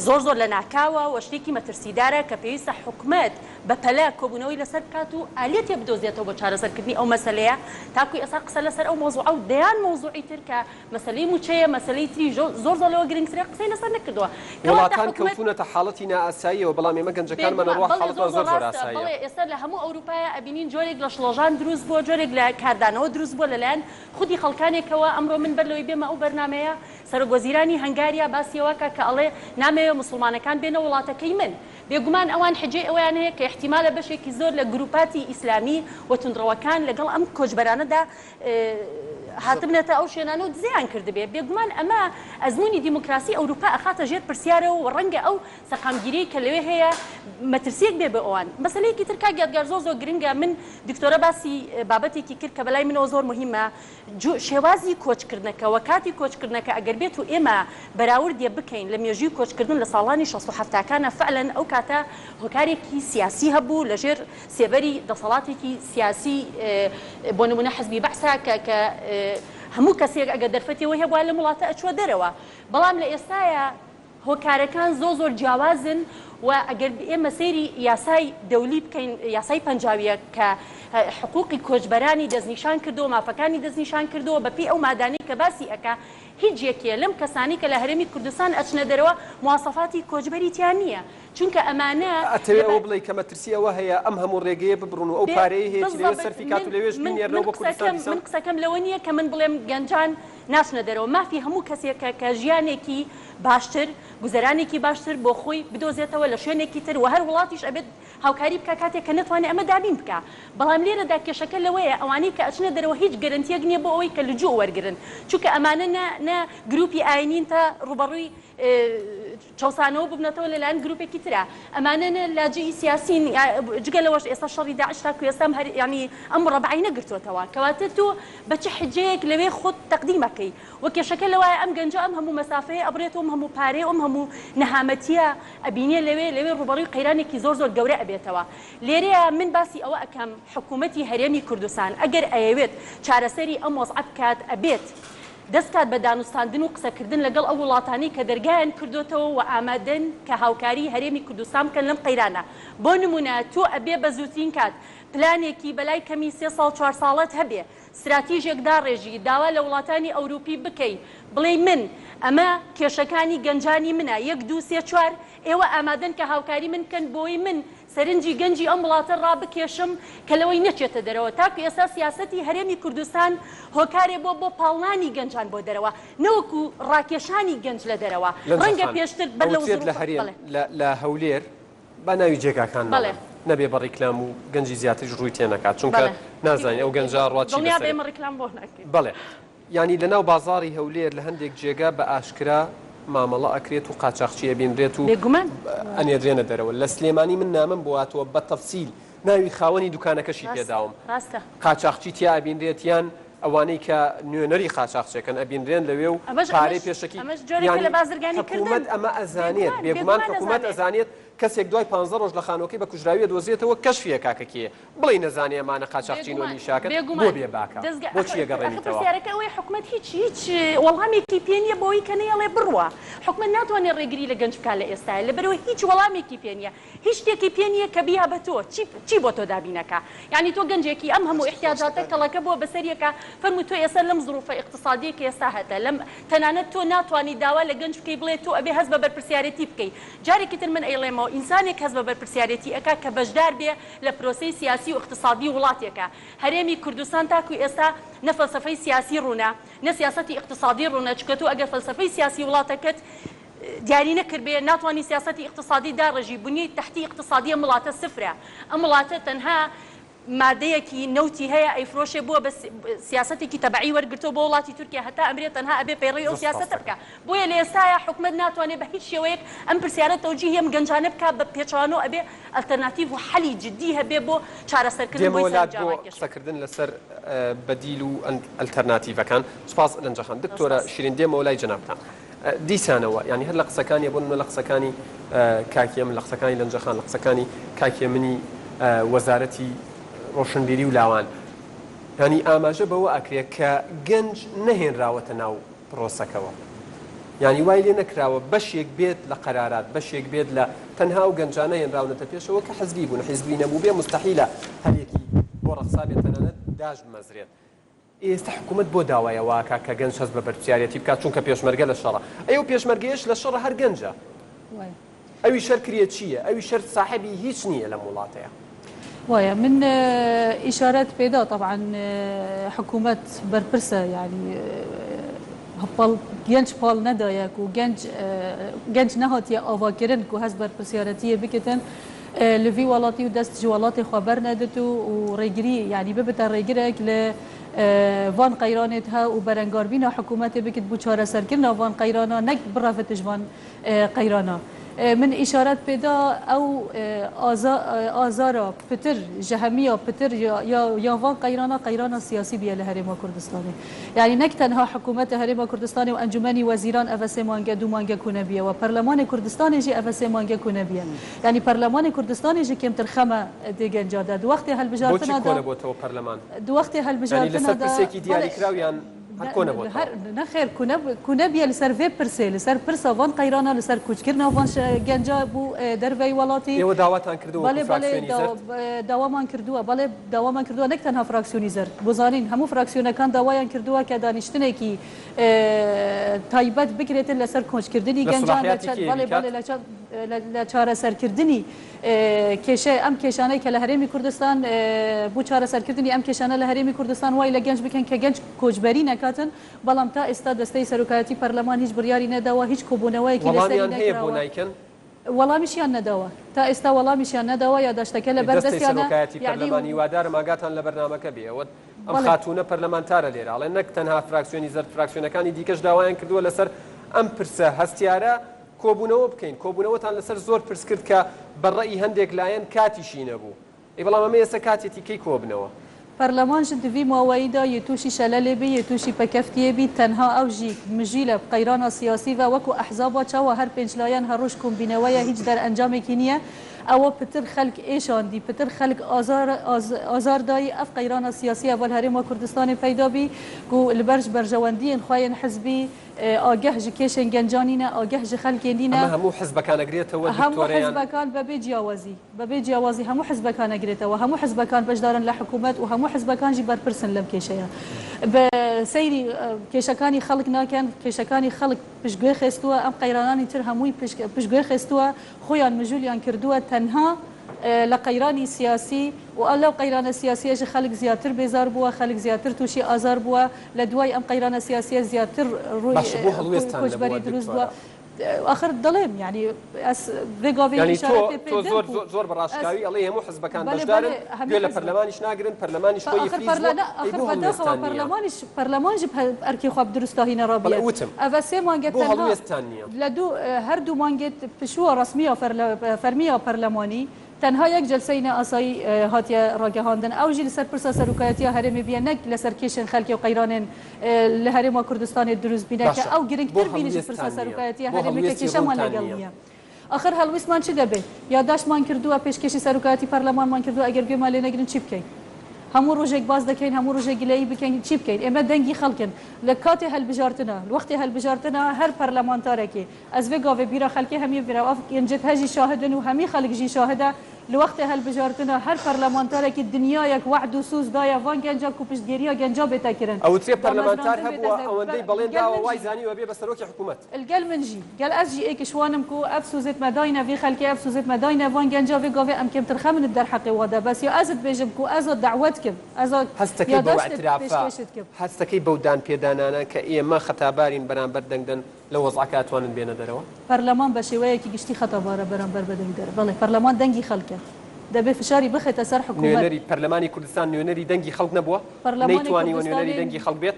زۆر زۆر لەناکاوە و شتێکی مەترسیدارە کە پێویستە حکومەت بەپەلە کۆبوونەوەی لەسەر بکات و ئالیەتێ بدۆزێتەوە بۆ چارەسەرکردنی ئەو مەسەلەیە تاکو ئێستا قسە لەسەر ئەو مەوزوعە و دەیان مەوزوعی تر کە مەسەلەی مووچەیە مەسەلەی تری زۆر زۆر لەوە گرنگترە قسەی لەسەر نەکردووە کەواتە وڵاتان حکومەت کەوتوونەتە حاڵەتی نائاساییەوە بەڵام ئێمە گەنجەکانمان بێگومان ئەڕوا بەڵێ زۆر حاڵەتمان زۆر زۆر زۆر ڕاستە ئاساییە. بەڵێ ئێستا لە هەموو ئەوروپایە ئەبینین جۆرێک لە شڵەژان دروست بووە جۆرێک لە کاردانەوە دروست بووە لەلایەن خودی خەڵکانێکەوە ئەمڕۆ من بەر لەوەی بێمە ئەو بەرنامەیە سەرۆک وەزیرانی هەنگاریا باسی ئەوە کا کە ئەڵێ نامەوێ موسڵمانەکان بێنە وڵاتەکەی من بێگومان ئەوان حجەی ئەوەیان هەیە کە ئیحتیمالە بەشێکی زۆر لە گروپاتی ئیسلامی و توندڕەوەکان لەگەڵ ئەم کۆچبەرانەدا هاتبنەتە ئەو شوێنانە و دزەیان کردبێ. بێگومان ئەمە ئەزموونی دیموکراسی ئەوروپا ئەخاتە ژێر پرسیارەوە و ڕەنگە ئەو سەقامگیریەی کە لەوێ هەیە مەترسیەک بێ بۆ ئەوان. مەسەلەیەکی تر کاک یادگار زۆر زۆر گرنگە، من دکتۆرە باسی بابەتێکی کرد کە بەلای منەوە زۆر موهیمە، شێوازی کۆچکردنەکە و کاتی کۆچکردنەکە ئەگەر بێت و ئێمە بەراوردێ بکەین لە مێژووی کۆچکردن لە ساڵانی شەست و حەفتاکانا فعلەن ئەو کاتە هۆکارێکی سیاسی هەبوو لەژێر سێبەری دەسەڵاتێکی سیاسی بۆ نمونە حزبی بەعسا کە کە هەموو کەسێک ئەگەر دەرفەتی ئەوەی هەبوایە لەم وڵاتە ئەچووە دەرەوە بەڵام لە ئێستایا هۆکارەکان زۆر زۆر جیاوازن و ئەگەر ئێمە سەیری یاسای دەولی بکەین یاسای پەنجاویەک کە حقوقی کۆچبەرانی دەستنیشان کردووە مافەکانی دەستنیشان کردووە بەپێی ئەو مادانەی کە باسی ئەکا هیچ یەکێ لەم کەسانەی کە لە هەرێمی کوردستان ئەچنە دەرەوە مواسەفاتی کۆچبەری تیا نییە چونکە ئەمانە ئەتەوێ لە ئەوە بڵێی کە مەترسی ئەوە هەیە ئەم هەموو ڕێگەیە ببڕن و ئەو بێ پارەیەی هەیەتی لەوێ بالضبط سەرفی کات من و لەوێش من بینێرنەوە من بۆ کوردستان قسەکەم دیسان؟ من قسەکەم لەوە نییە کە من بڵێم گەنجان. ناچنە دەرەوە مافی هەموو کەسێکە کە ژیانێکی باشتر گوزەرانێکی باشتر بۆ خۆی بدۆزێتەوە لە شوێنێکی تر وە هەر وڵاتیش ئەبێت هاوکاری بکا کاتێک کە نەتوانێ ئەمە دابین بکا بەڵام لێرەدا کێشەکە لەوەیە ئەوانەی کە ئەچنە دەرەوە هیچ گەرەنتیەک نیە بۆ ئەوەی کە لجوء وەرگرن چونکە ئەمانە نە نە گروپی ئاینین تا ڕوبەڕوی چەوسانەوە ببنەتەوە لەلایەن گروپێکی ترا ئەمانە نە لاجئی سیاسین جگە لەوەش ئێستا شەڕی داعش تاکو ئێستا هەر یانی ئەم مڕەبعەی نەگرتۆتەوە کەواتە تۆ بە چ حجەیەک لەوێ خۆت تەقدیم ئەکەی وە کێشەکە لەوایە ئەم گەنجە ئەم هەموو مەسافەیە ئەبڕێت و ئەم هەموو پارەیە و ئەم هەموو نەهامەتیە ئەبینێ لەوێ لەوێ ڕووبەڕووی قەیرانێکی زۆر زۆر گەورە ئەبێتەوە لێرەیا من باسی ئەوە ئەکەم حکوومەتی هەرێمی کوردستان ئەگەر ئەیەوێت چارەسەری ئەم وەزعە بکات ئەبێت دەست کات بە دانوستاندن و قسەکردن لەگەڵ ئەو وڵاتانەی کە دەرگایان کردۆتەوە و ئامادەن کە هاوکاری هەرێمی کوردستان بکەن لەم قەیرانە بۆ نموونە تۆ ئەبێ بە زووترین کات پلانێکی بەلای کەمی سێ ساڵ چوار ساڵەت هەبێ ستراتیژێک داڕێژی، داوا لە وڵاتانی ئەوروپی بکەی، بڵێی من ئەمە کێشەکانی گەنجانی منە، یەک دوو سێ چوار، ئێوە ئامادەن کە هاوکاری من بکەن بۆی من سەرنجی گەنجی ئەم وڵاتە ڕابکێشم کە لەوەی نەچێتە دەرەوە. تاکو ئێستا سیاسەتی هەرێمی کوردستان هۆکارێ بووە بۆ پاڵنانی گەنجان بۆ دەرەوە نەوەکو ڕاکێشانی گەنج لە دەرەوە. لەنجە ڕەنگە خان، پێشتر بەر لەو ئەوترێت لە زروفە، هەرێم، بەڵێ. لە لە هەولێر، با ناوی جێگاکان بەڵێ. نەڵێم نەبێ بە ڕیکلام و گەنجی زیاتریش ڕووی تێ نەکات چونکە بەڵێ. نازانین ئەو گەنجە ڕوا چی دڵنیا بە بەسەرێ ئێمە ڕیکلام بۆ ناکەین. بەڵێ یانی لەناو بازاڕی هەولێر لە هەندێک جێگا بە ئاشکرا مامەڵە ئەکرێت و قاچاخچی ئەبینرێت و بێگومان. ئەنێررێنە دەرەوە لە سلێمانی من نامەم بۆ هاتووە بە تەفسیل ناوی خاوەنی دوکانەکەشی ڕاستە پێداوم ڕاستە. قاچاخچی تیا ئەبینرێت یان ئەوانەی کە نوێنەری قاچاخچێکەن ئەبینرێن لەوێ و ئەمەش پارەی ئەمەش پێشەکی ئەمەش جۆرێکە یانی لە بازرگانی کردن. حکوومەت ئەمە ئەزانێت بێگومان بێگومان بێگومان حکوومەت ئەزانێت. ئەزانێت کەسێک دوای پانزە ڕۆژ لە خانووەکەی بە کوژراوی ئەدۆزێتەوە کەشفی ئەکا کە کێیە بڵێی نەزانێ ئەمانە قاچاخچین و بێگومان نیشاکەن بۆ بێگومان بێ باکە دەزگا بۆ ئەخ چی ئەخر ئەگەڕێنیتەوە؟ پرسیارەکە ئەوەیە حکومەت هیچ هیچ وەڵامێکی پێ نییە بۆ ئەوەی کە نەیەڵێ بڕوا حکومەت ناتوانێ ڕێگری لە گەنج بکا لە ئێستایا لەبەرئەوەی هیچ وەڵامێکی پێ نییە هیچ شتێکی پێ نییە کە بیا بە تۆ چی چی بۆ تۆ دابین ئەکا یانی تۆ گەنجێکی ئەم هەموو ئیحتیاجاتە کەڵەکە بووە بەسەر یەکا فەرموو تۆ ئێستا لەم زروفە ئیقتسادیەی کە ئێستا هەتە لەم تەنانەت تۆ ناتوانی داوا لە گەنج بکەی بڵێ تۆ ئەبێ هەست بە بەرپرسیارێتی بکەی جارێکی تر من ئەیڵێمەوە ئینسانێک هەست بە بەرپرسیارێتی ئەکا کە بەشدار بێ لە پرۆسەی سیاسی و ئیقتسادی وڵاتێکا هەرێمی کوردستان تاکو ئێستا نە فەلسەفەی سیاسی ڕوونە نە سیاسەتی ئیقتسادی ڕوونە چونکە تۆ ئەگەر فەلسەفەی سیاسی وڵاتەکەت دیاری نەکردبێ ناتوانی سیاسەتی ئیقتسادی داڕێژی، بنیەی تەحتی ئیقتسادی ئەم وڵاتە سفرە، ئەم وڵاتە تەنها مادەیەکی نەوتی هەیە ئەیفرۆشێ بووە بە سیاسەتێکی تەبەعی وەرگرتووە بۆ وڵاتی تورکیا هەتا ئەمرێ تەنها ئەبێ پەیڕەوی ئەو زۆر سوپاس سیاسەتە دەکەم. بکا بۆیە لە ئێستایا حکومەت ناتوانێ بە هیچ شێوەیەک ئەم پرسیارە تەوجیهی ئەم گەنجانە بکا بە پێچەوانەوە ئەبێ ئەلتەرناتیڤ و حەلی جدی هەبێ بۆ چارەسەرکردن بۆی دێمەوە لات سەرەنجام بۆ ڕاکێشن. قسەکردن لەسەر بەدیل و ئەلتەرناتیڤەکان. سوپاس لەنجە خان. زۆر دکتۆرە سوپاس. شیرین دێمەوە لای جەنابتان. دیسانەوە یانی هەر لە قسەکانی بۆ نمونە لە قسەکانی کاک هێمن لە قسەکانی لەنجە خان لە قسەکانی کاک هێمنی وەزارەتی ڕۆشنبیری و لاوان یانی ئاماژە بەوە ئەکرێ کە گەنج نەهێنراوەتە ناو پرۆسەکەوە یانی وای لێ نەکراوە بەشێک بێت لە قەرارات بەشێک بێت لە تەنها ئەو گەنجانە هێنراونەتە پێشەوە کە حزبی بوون حزبی نەبوو بێ مستحیلە هەلێکی بۆ ڕەخسا بێت تەنانەت داش بمەزرێت ئێستا حکومەت بۆ داوای ئەوە ئەکا کە گەنج هەست بە بەرپرسیارێتی بکات چونکە پێشمەرگە لە شەڕە ئەی ئەو پێشمەرگەیەش لە شەڕە هەر گەنجە ئەویش هەر کرێچییە ئەویش هەر ساحێبی هیچ نییە لەم وڵاتەیا. وایە من ئیشارەت پێدا تەبعەن حکومەت بەرپرسە یانی پاڵ گەنج پاڵ نەدایە کو گەنج گەنج نەهاتیە ئاڤاکردن کو هەست بەرپرسیارەتیە بکتن لە ڤی وەڵاتی و دەست ژ وەڵاتێ خوە بەرنەدت و و ڕێگری یانی ببتە ڕێگرێک لە ڤان قەیرانێت هە و بەرەنگاربینا حکوومەتێ بکت بو چارەسەرکردنا ڤان قەیرانا نەک بڕەڤت ژ ڤان قەیرانا. من ئیشارەت پێدا ئەو ئازارا پتر ژ هەمییا پتر یا یا ڤان قەیرانا قەیرانا سیاسی بیە لە هەرێما کوردستانێ. یانی نەک تەنها حکوومەتە هەرێما کوردستانێ و ئەنجومەنی وەزیران ئەڤە سێ مانگە دوو مانگە کونە بیە و پەرلەمانێ کوردستانێ ژی ئەڤە سێ مانگە کونە بیە. یانی پەرلەمانێ کوردستانێ ژی کێمتر خەمە دێ گەنجا دە. دو وەختێ بۆچی هەلبژارتنا دا کۆنەبۆتەوە پەرلەمان؟ دو وەختێ یانی هەلبژارتنا لەسەر دا پرسێکی بەڵێ دیاریکراو یان هەر کۆنەبۆتەوە؟ هەر نەخێر کونە کونە بیە لەسەر ڤێ پرسێ لەسەر پرسا ڤان قەیرانا لەسەر کوچکردنا ڤان گەنجا بوو دەرڤەی وەڵاتی ئێوە داواتان کردووە وەکو بەڵێ بەڵێ فراکسیۆنی زەرد؟ داوامان کردووە بەڵێ داوامان کردووە نەک تەنها فراکسیۆنی زەرد بۆ زانین هەموو فراکسیۆنەکان داوایان کردووە کە دانیشتنێکی تایبەت بکرێتن لەسەر کۆچکردنی لە گەنجان لە سڵاحیاتی چەند کێیە بەڵێ بیکات؟ بەڵێ لە چەند. لە چارەسەرکردنی کێشە ئەم کێشانەی کە لە هەرێمی کوردستان بۆ چارەسەرکردنی ئەم کێشانە لە هەرێمی کوردستان وای لە گەنج بکەن کە گەنج کۆچبەری نەکاتن، بەڵام تا ئێستا دەستەی سەرۆکایەتی پەرلەمان هیچ بڕیاری نەداوە، هیچ کۆبوونەوەیەکی لەسەری وەڵامیان هەیە بۆ نەکراوە. نایکەن؟ وەڵامیشیان نەداوە. تا ئێستا وەڵامیشیان نەداوە، یاداشتەکە لەبەر دەستەی دەستیانە، سەرۆکایەتی یەعنی پەرلەمان هیوادارم ئاگاتان لە بەرنامەکە بێ ئەوە ئەم بەڵێ. خاتوونە پەرلەمانتارە لێرە ئەڵێ نەک تەنها فراکسیۆنی زەرد فراکسیۆنەکانی دیکەش داوایان کردووە لەسەر ئەم پرسە هەستیارە کۆبوونەوە بکەین، کۆبوونەوەتان لەسەر زۆر پرس کرد کە بە ڕەئی هەندێک لایەن کاتیشی نەبوو. ئەی بەڵام ئەمە ئێستا کاتیەتی کەی کۆبنەوە؟ پەرلەمان ژ دڤی ماوەیی دا یێ تووشی شەلەلێ بی یێ تووشی پەکەفتیێ بی تەنها ئەو ژی مژیلە قەیرانا سیاسی ڤە وەکو ئەحزابا چاوا هەر پێنج لایەن هەر ڕۆژ کۆمبینەوەیە هیچ دەرئەنجامێکی نییە ئەوە پتر خەلک ئێشاندی پتر خەلک ئازار ئازار دایی ئەف قەیرانا سیاسیە ڤە هەرێما کوردستانێ پەیدا بی کو لبەرژ بەرژەوەندیێن خوەیێن حزبی ئاگەه ژ کێشێن گەنجا نینە ئاگەه ژ خەلکێ نینە. ئەمە هەموو حزبەکان ئەگرێتەوە هەموو دکتۆرە یان؟ حزبەکان بەبێ جیاوازی. بەبێ جیاوازی هەموو حزبەکان ئەگرێتەوە، هەموو حزبەکان بەشدارن لە حکوومەت و هەموو حزبەکان ژی بەرپرسن لەم کێشەیە. بە سەیری کێشەکانی خەڵک ناکەن، کێشەکانی خەڵک پشتگوێ خستووە، ئەم قەیرانانی تر هەمووی پشتگوێ خستووە، خۆیان مژوولیان کردووە تەنها لە قەیرانی سیاسی و لەو قەیرانە سیاسیە ژ خەڵک زیاتر بێزار بووە، خەڵک زیاتر تووشی ئازار بووە، لە دوای ئەم قەیرانە سیاسیە زیاتر ڕووی باشە بۆ هەڵوێستتان نەبووە کۆچبەری دروست بووە. دکتۆرە؟ ئاخر دەڵێم یانی ئەس ڤێ گاڤێ یانی تۆ ئیشارەتێ پێ تۆ دەم زۆر کو زۆر زۆر بە ئەس ڕاشکاوی ئەڵێی هەموو حزبەکان بەلێ بەشدارن بەلێ هەمی گوێ لە حزب پەرلەمانیش ناگرن پەرلەمانیش خۆی ئاخر ئیفلیج پەرلە بووە نا ئەی ئاخر بۆ بەداخەوە هەڵوێستتان نییە؟ پەرلەمانیش پەرلەمان ژ ئەرکی خوە بدروستاهی بەڵێ نەڕابیە وتم ئەڤە سێ مانگە بۆ تەنها هەڵوێستتان نییە؟ لە دوو هەر دوو مانگێت پشووە ڕەسمییا فەرلە فەرمییا پەرلەمانی تەنها یەک جەلسەی نائاسایی هاتیە ڕاگەهاندن ئەو ژی لەسەر پرسا سەروکایەتیا هەرێمێ بیە نەک لەسەر کێشێن خەلکێ و قەیرانێن لە هەرێما کوردستانێ دروست بینە کە باشە ئەو بۆ گرنگتر بینە ژ پرسا هەڵوێستتان نییە؟ سەروکایەتیا بۆ هەرێمێ کە هەڵوێستی کێشەمان ڕوونتان لەگەڵ نییە؟ نییە. ئاخر هەڵویستمان چ دەبێ؟ یاداشتمان کردووە پێشکێشی سەروکایەتی پەرلەمانمان کردووە ئەگەر گوێمان لێ نەگرن چی بکەین؟ هەموو ڕۆژێک باس دەکەین هەموو ڕۆژێک گلەیی بکەین چی بکەین؟ ئێمە دەنگی خەڵکن لە کاتێ هەلبژارتنا وەختێ هەلبژارتنا هەر پەرلەمانتارەکێ ئەز ڤێ گاڤێ بیرا خەلکێ هەمیێ ڤێرا ئەڤ گەنجێت هەژی شاهدن و هەمی خەلک ژی شاهدە لە وەختێ هەلبژارتنا هەر پەرلەمانتارەکی دنیایەک وەعد و سوز دایە ڤان گەنجا کو پشتگێریا گەنجا بێتە کرن ئەوترێ پەرلەمانتار دامەزراندن بێتە هەبووە زە ئەوەندەی بەڵێن گەل داوە من وای ژی. زانیوە بێ بە سەرۆکی حکوومەت. الگەل من ژی گەل ئەز ژی ئێکش وانم کو ئەڤ سوزێت مە داینە ڤی خەلکێ ئەڤ سوزێت مە داینە ڤان گەنجا ڤێ گاڤێ ئەم کێمتر خەمنت دەرحەقێ وادا بەس یا ئەزت بێژم کو ئەزا دەعوەت کم ئەزا هەستەکەی بەو یاداشتت ئیعترافە، پێشکێشت کم. هەستەکەی بەو دانپێدانانە کە ئێمە خەتابارین بەرامبەر دەنگدەن لەو وەزعەکە ئەتوانن بێنە دەرەوە؟ پەرلەمان بە شێوەیەکی گشتی خەتابارە بەرامبەر بە دەنگدەر. بەڵێ پەرلەمان دەنگی خەڵکە. دەبێ فشاری بخێتە سەر حکوومەت. نوێنەری پەرلەمانی کوردستان نوێنەری دەنگی خەڵک نەبووە؟ پەرلەمانی نەیتوانیوە نوێنەری کوردستانی دەنگی خەڵک بێت؟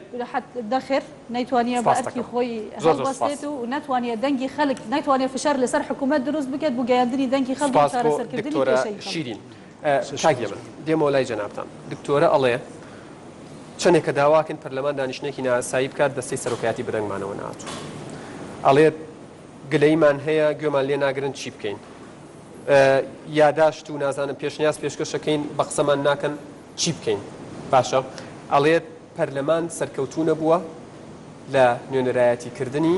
نەخێر نەیتوانیە بە سپاست ئەرکی دەکەم. خۆی زۆر زۆر سپاس. هەڵبستێت و نەتوانیە دەنگی خەلک نەیتوانیە فشار لەسەر حکوومەت دروست بکات بۆ گەیاندنی دەنگی خەڵک و سپاس بۆ چارەسەرکردنی دکتۆرە کێشەی خەڵک. شیرین. کاک هێمن دێمەوە لای جەنابتان. دکتۆرە ئەڵێ چەندێکە داواکەین پەرلەمان دانیشتنێکی نائاسایی بکات دەستەی سەرۆکایەتی بەدەنگمانەوە نەهاتوو. ئەڵێ گلەییمان هەیە گوێمان لێ ناگرن چی بکەین؟ یاداشت و نازانم پێشنیاز پێشکەشەکەین بە قسەمان ناکەن چی بکەین؟ باشە ئەڵێت پەرلەمان سەرکەوتوو نەبووە لە نوێنەرایەتی کردنی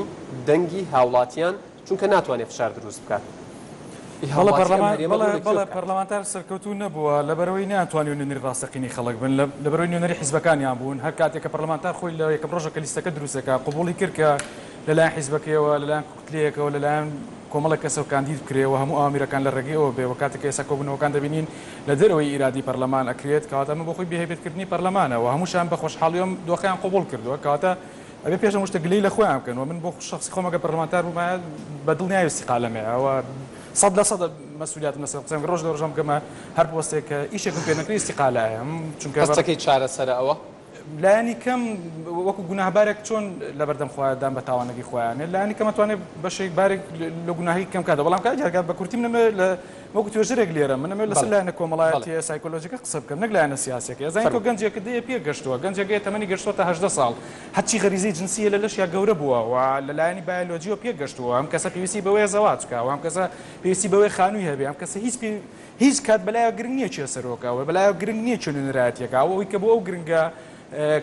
دەنگی هاوڵاتیان چونکە ناتوانێت فشار دروست بکات. بەڵێ پەرلەمان بەڵێ بەڵێ پەرلەمانتار سەرکەوتوو نەبووە لەبەرئەوەی نەیانتوانیوە نوێنەری ڕاستەقینەی خەڵک بن لەبەرئەوەی نوێنەری حیزبەکانیان بوون هەر کاتێک کە پەرلەمانتار خۆی لە یەکەم ڕۆژە کە لیستەکە دروست دەکات قبوڵی کرد کە لەلایەن حیزبەکەیەوە لەلایەن کوتلەیەکەوە لەلایەن کۆمەڵێک کەسەوە کاندید بکرێ و هەموو ئامیرەکان لە ڕێگەی ئەوە بێ و کاتێک کە ئێستا کۆبوونەوەکان دەبینین لە دەرەوەی ئیرادەی پەرلەمان ئەکرێت کەواتە ئەمە بۆ خۆی بێهەیبەتکردنی پەرلەمانە و هەمووشیان بە خۆشحاڵی ئەم دۆخەیان قبوڵ کردووە کەواتە ئەبێ پێش هەموو شتێک گلەیی لە خۆیان بکەن و من بۆ شەخسی خۆم ئەگەر پەرلەمانتار بوومایە بە دڵنیایی ئیستیقالەم هەیە و 100% مەسئولیاتم لەسەر قسەم ڕۆژ لە ڕۆژان بگەمە هەر پۆستێک کە ئیشێکم پێ نەکرێ ئیستیقالە ئەیەم چونکە هەستەکەی چارەسەرە ئەوە؟ لایەنی کەم وەکو گوناهبارێک چۆن لەبەردەم خوایە دان بە تاوانەکەی خۆیان نێت لایەنی کەم ئەتوانێت بەشێک بارێک لە گوناهی کەم کاتەوە بەڵام کاک دیار بە کورتی من ئەمەوێت لە وەکو توێژەرێک لێرە من ئەمەوێت لەسەر لایەنە کۆمەڵایەتیە سایکۆلۆژیەکە قسە بکەم نەک لایەنە سیاسیەکە ئەزانی تۆ گەنجێک دێ پێ گەشتووە گەنجێک هەیە تەمەنی گەشتۆتە 18 ساڵ هەرچی غەریزەی جنسیە لە لەشیا گەورە بووە و لە لایەنی بایۆلۆجیەوە پێ گەشتووە ئەم کەسە پێویستی بەوەیە زەواج بکا و ئەم کەسە پێویستی بەوەیە خانووی هەبێ ئەم کەسە هیچ پێ هیچ کات بەلایەوە گرنگ نییە کێ سەرۆکە و بەلایەوە گرنگ نییە کێ نوێنەرایەتیەکە ئەو ئەوەی کە بۆ ئەو گرنگە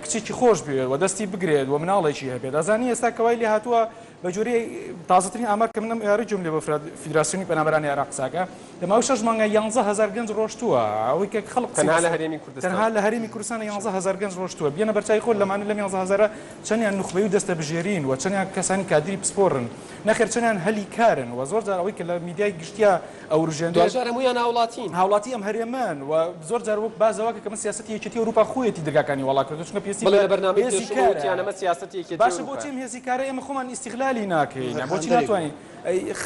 کچێکی خۆش بوێت و دەستی بگرێت و مناڵێکی هەبێت ئەزانی ئێستا کەوای لێ هاتووە. بە گوێرەی تازەترین ئامار کە من ئەم ئێوارە گوێم لێ بۆ فیدراسیۆنی پەنابەرانی عێراق قساکە لە ماوەی شەش مانگا 11000 گەنج ڕۆشتووە ئەوەی کە خەڵک قسەی تەنها لە هەرێمی کوردستان تەنها لە هەرێمی کوردستان 11000 گەنج ڕۆشتووە بیەنە بەرچاوی خۆت لەمانە لەم 11000 چەندیان نوخبەی و دەستەبژێرین و چەندیان کەسانی کادری پسپۆڕن نەخێر چەندیان هەلی کارن و زۆر جار ئەوەی کە لە میدیای گشتیا ئەوروژێنرێت دواجار هەموویان هاوڵاتین. هاوڵاتی ئەم هەرێمەن و زۆر جار وەک باس لەوە کە ئەمە سیاسەتی یەکێتی ئەوروپا خۆیەتی دەرگاکانی واڵا کردووە چونکە پێویستی بەڵێ بە لە بەرنامەی هێزی پێشوو کارە. وتیان ئەمە سیاسەتی یەکێتی باشە ئەوروپایە. بۆچی ئەم هێزی کارە ئێمە خۆمان ئیستیغلالی ناکەین یان بۆچی هاندەری بوو. ناتوانین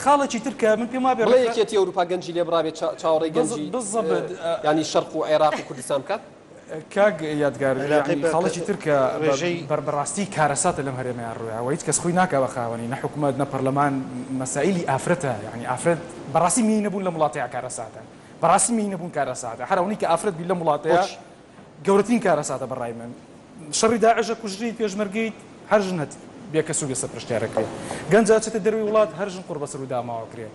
خاڵێکی تر کە من پێم وابێ بڵێ ڕێکخرا یەکێتی ئەوروپا گەنجی لێ بڕابێ چاوەڕێی گەنجی بالضبط یانی شەرق و عێراق و کوردستان بکات؟ کاک یادگار علاقەی یانی بە خاڵێکی تر کە ڕێژەی. بەڕاستی کارەساتە لەم هەرێمەیا ڕوویا و هیچ کەس خۆی ناکا بە خاوەنی نە حکومەت نە پەرلەمان مەسائیلی ئافرەتە یانی ئافرەت بەڕاستی مێینە بوون لەم وڵاتەیا کارەساتە بەڕاستی مێینە بوون کارەساتە هەر ئەوەنەی کە ئافرەت بی لەم وڵاتەیا بۆچی؟ گەورەترین کارەساتە بەڕای من شەڕی داعش ئەکوژریت پێشمەرگەیت هەر ژن هەت بێکەس و بێسەرپەرشتیار ئەکرێ گەنج ئەچێتە دەرەوەی وڵات هەر ژن قوڕبەسەر و داماو ئەکرێ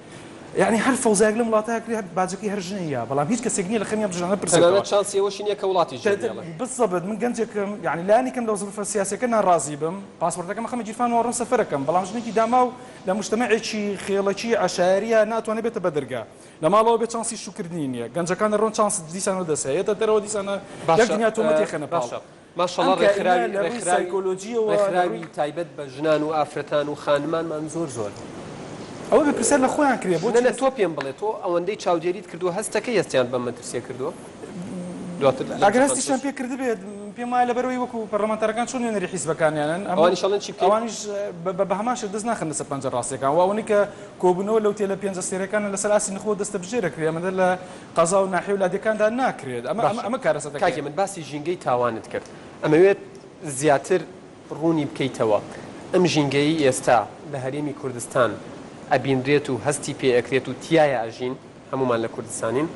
یەعنی هەر فەوزایەک لەم وڵاتە ئەکرێ هەر باجەکەی هەر ژنە یە بەڵام هیچ کەسێک نییە لە خەمی ئەم ژنانە بپرسێتەوە تەنانەت چانسی ئەوەشی نییە کە وڵاتیش جێ بهێڵێ. بالضبط من گەنجێکم یەعنی لایەنی کەم لە زروفە سیاسیەکە ناڕازی بم پاسپۆرتەکەم ئەخەمە گیرفانمەوە ڕۆم سەفەرەکەم بەڵام ژنێکی داماو لە موجتەمەعێکی خێڵەکی عەشایەریە ناتوانێ بێتە بەدەرگا لە ماڵەوە بێ چانسی شوکردنی نییە گەنجەکان دەڕۆن چانس دیسانەوە دەست هەیە یەتە دەرەوە دیسانە یەک باشە دنیا تۆمەت یەخەنە پاڵ باشە ماشەڵا ئەم کائینە ڕێکخراوی لە ڕووی ڕێکخراوی سایکۆلۆجیەوە لە ڕێکخراوی ڕووی تایبەت بە ژنان و ئافرەتان و خانمانمان زۆر زۆر. ئەوە بێ پرسیار لە خۆیان کرێ نە بۆچی نە تۆ پێم بڵێ تۆ ئەوەندەی چاودێریت کردووە هەستەکەی هەستیان بەم مەترسیە کردووە دواتر لەم ئەگەر جەخەن هەستیشیان تۆش پێ کردبێت پێم وایە لەبەرئەوەی وەکو پەرلەمانتارەکان چۆن نوێنەری حیزبەکانیانن هەموو ئەوانیش ئەڵێن چی بکەین؟ ئەوانیش بە بە هەمان شێوە دەست ناخەنە سەر پەنجە ڕاستیەکان و ئەوەنەی کە کۆبوونەوە لە وتێلە پێنجە ئەستێرەکانە لەسەر ئاستی نخۆ دەستەبژێر ئەکرێ ئەمەندە لە قەزا و ناحیە و لادێکاندا ناکرێت ئەمە باشە ئەمە کاک کارەساتەکەیە. هێمن باسی ژینگەی تاوانت کرد ئەمەوێت زیاتر ڕوونی بکەیتەوە ئەم ژینگەیەی ئێستا لە هەرێمی کوردستان ئەبینرێت و هەستی پێ ئەکرێت و تیایا ئەژین هەموومان لە کوردستانین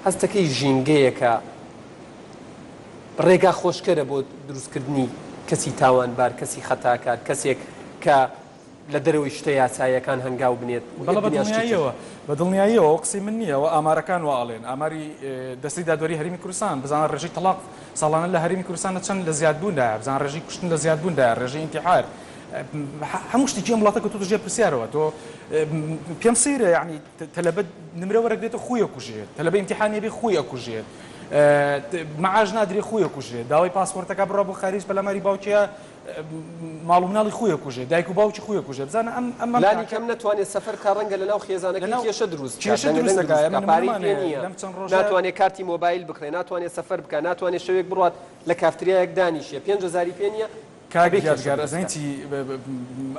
هەستەکەی ژینگەیەکە ڕێگا خۆشکەرە بۆ دروستکردنی کەسی تاوانبار کەسی خەتاکار کەسێک کە لە دەرەوەی شتە یاساییەکان هەنگاو بنێت و بەڵێ یەک بە دنیا شتی تر. دڵنیاییەوە، بە دڵنیاییەوە ئەوە قسەی من نییە، ئەوە ئامارەکان وا ئەڵێن، ئاماری دەستەی دادوەری هەرێمی کوردستان، بزانە ڕێژەی تەڵاق ساڵانە لە هەرێمی کوردستان لە چەند لە زیادبووندایە، بزانە ڕێژەی کوشتن لە زیادبووندایە، ڕێژەی ئینتیحار، هەموو شتێکی ئەم وڵاتە کەوتۆتە ژێر پرسیارەوە. تۆ پێم سەیرە یەعنی تەلەبە نمرە وەرەگرێتەوە خۆی ئەکوژێت، تەلەبە ئیمتیحانی ئەبێ خۆی ئەکوژێت، مەعاش نادرێ خۆی ئەکوژێت، داوای پاسپۆرتەکە بڕا بۆ خاریج پەلاماری باوکیە ماڵ و مناڵی خۆی ئەکوژێ دایک و باوکی خۆی ئەکوژێ بزانە ئەم ئەم لانی کەم نەتوانێت سەفەر بکا ڕەنگە لەناو خێزانەکەی کێشە دروست بکات کێشە دەنگە دروست دەنگ دەکا دروست ئێمە بکا پارەی نمونەمان پێ هەیە نییە لەم چەند ڕۆژە ناتوانێت کارتی مۆبایل بکڕێ ناتوانێت سەفەر بکا ناتوانێت شەوێک بڕوات لە کافتریایەک دانیشێ 5000ی پێ نییە کاک ئەبێ کێشە یادگار دروست ئەزانی بکات. چی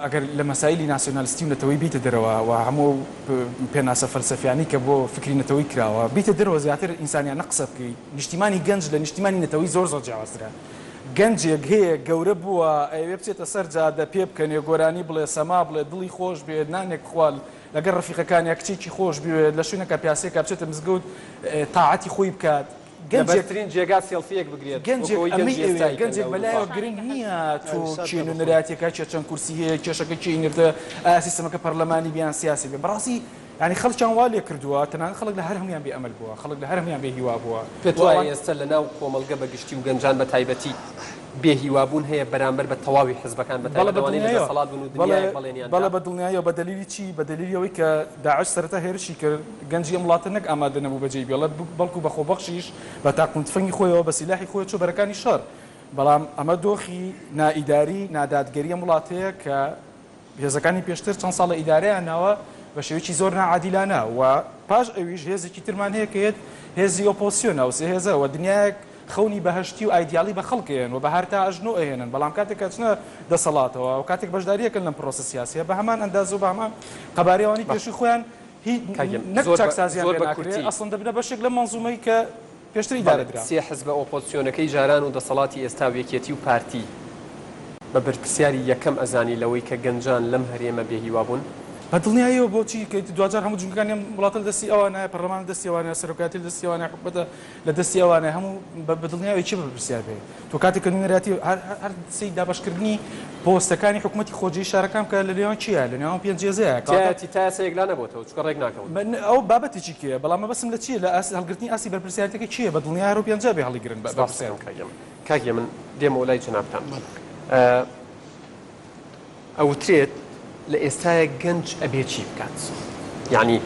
ئەگەر لە مەسایلی ناسیۆنالستی و نەتەوەیی بیتە دەرەوە و هەموو ئەو پێناسە فەلسەفیانەی کە بۆ فکری نەتەوەیی کراوە بیتە دەرەوە زیاتر ئینسانیانە قسە بکەی نیشتیمانی گەنج لە نیشتیمانی نەتەوەیی زۆر زۆر جیاوازترە گەنجێک هەیە گەورە بووە ئەیەوێ بچێتە سەر جادە پێ بکەنێ گۆرانی بڵێ سەما بڵێ دڵی خۆش بێت نانێک بخوا لەگەڵ ڕەفیقەکانیا کچێکی خۆش بوێت لە شوێنێکا پیاسەیەکا بچێتە مزگەوت تاعەتی خۆی بکات لە گەنجێک بەرزترین جێگا سێڵفییەک بگرێت وەک گەنجێک ئەوەی ئەمەی گەنجی ئەوێ ئێستای کەن لە گەنجێک ئەوروپا. بەلایەوە گرنگ نییە تۆ کێ نوێنەرایەتیەکە کێ چەند کورسی هەیە کێشەکە کێی نردە ئایا سیستەمەکە پەرلەمانی بێ یان سیاسی بێ بەڕاستی یانی خەڵکیان وا لێ کردووە تەنانەت خەڵک لە هەر هەموویان بێ ئەمەل بووە خەڵک لە هەر هەموویان بێ هیوا بووە پێت و وایە ئەوان. ئێستا لە ناو کۆمەڵگە بە گشتی و گەنجان بە تایبەتی بێ هیوابوون هەیە بەرامبەر بە تەواوی حزبەکان بە بەڵێ تایبەت بە ئەوانەی لە دڵنیاییەوە دەسەڵات بوون و بەڵێ دنیایەک بەڵێنیان بەڵێ دا؟ بە دڵنیاییەوە بە دەلیلی چی بە دەلیلی ئەوەی کە داعش سەرەتا هێرشی کرد گەنجی ئەم وڵاتە نەک ئامادە نەبوو بەجێی بێڵێت بەڵکو بە خۆبەخشیش بە تاقم تفەنگی خۆیەوە بە سیلاحی خۆیەوە چووە بەرەکانی شەڕ بەڵام ئەمە دۆخی نائیداری نادادگەری ئەم وڵاتەیە کە هێزەکانی پێشتر چەند ساڵە ئیدارەیان ناوە بە شێوەیەکی زۆر ناعادیلانە و پاش ئەویش هێزێکی ترمان هەیە کە یەت هێزی ئۆپۆزسیۆنە ئەو سێ هێزە و دنیایەک خەونی بەهەشتی و ئایدیاڵی بە خەڵک ئەیەن و بەهار تا ئەژنۆ ئەهێنن بەڵام کاتێک کە ئەچنە دەسەڵاتەوە و کاتێک بەشداری ئەکەن لەم پرۆسە سیاسیە بە هەمان ئەندازە و بە هەمان قەبارەی ئەوانەی پێشووی خۆیان هیچ کاک گیان نەک زۆر بە چاکسازیان زۆر پێ بە ناکرێ کورتی. ئەسڵەن دەبنە بەشێک لەم مەنزومەی کە پێشتر بەڵێ ئیدارە درا. سێ حزبە ئۆپۆزسیۆنەکەی جاران و دەسەڵاتی ئێستا و یەکێتی و پارتی بە بەرپرسیاری یەکەم ئەزانی لەوەی کە گەنجان لەم هەرێمە بێ هیوا بوون؟ بە دڵنیاییەوە بۆچی کە دواجار هەموو جومگەکانی ئەم وڵاتە لە دەستی ئەوانایە، پەرلەمان لە دەستی ئەوانایە، سەرۆکایەتی لە دەستی ئەوانایە، حکومەتە لە دەستی ئەوانایە، هەموو بە دڵنیایەوە کێ بەرپرسیار بێ؟ تۆ کاتێک کە نوێنەرایەتی هەر هەر سەیری دابەشکردنی پۆستەکانی حکومەتی خۆجێی شارەکان بکە لە نێوان کێیە؟ لە نێوان پێنج هێزەیە. کەواتە تیایەتی تا ئێستا یەکلا نەبۆتەوە چونکە ڕێک ناکەون. من ئەو بابەتێکی کێیە بەڵام مەبەستم لە چییە لە ئاست هەڵگرتنی ئاستی بەرپرسیارێتیەکە کێیە بە دڵنیایە هەر ئەو پێنجە بێ هەڵیگرن بە سپاس بەرپرسیار دەکەم کاک هێمن. کاک هێمن دێمەوە لای جەنابتان. ئەوترێت لە ئێستایە گەنج ئەبێ چی بکات؟ یانی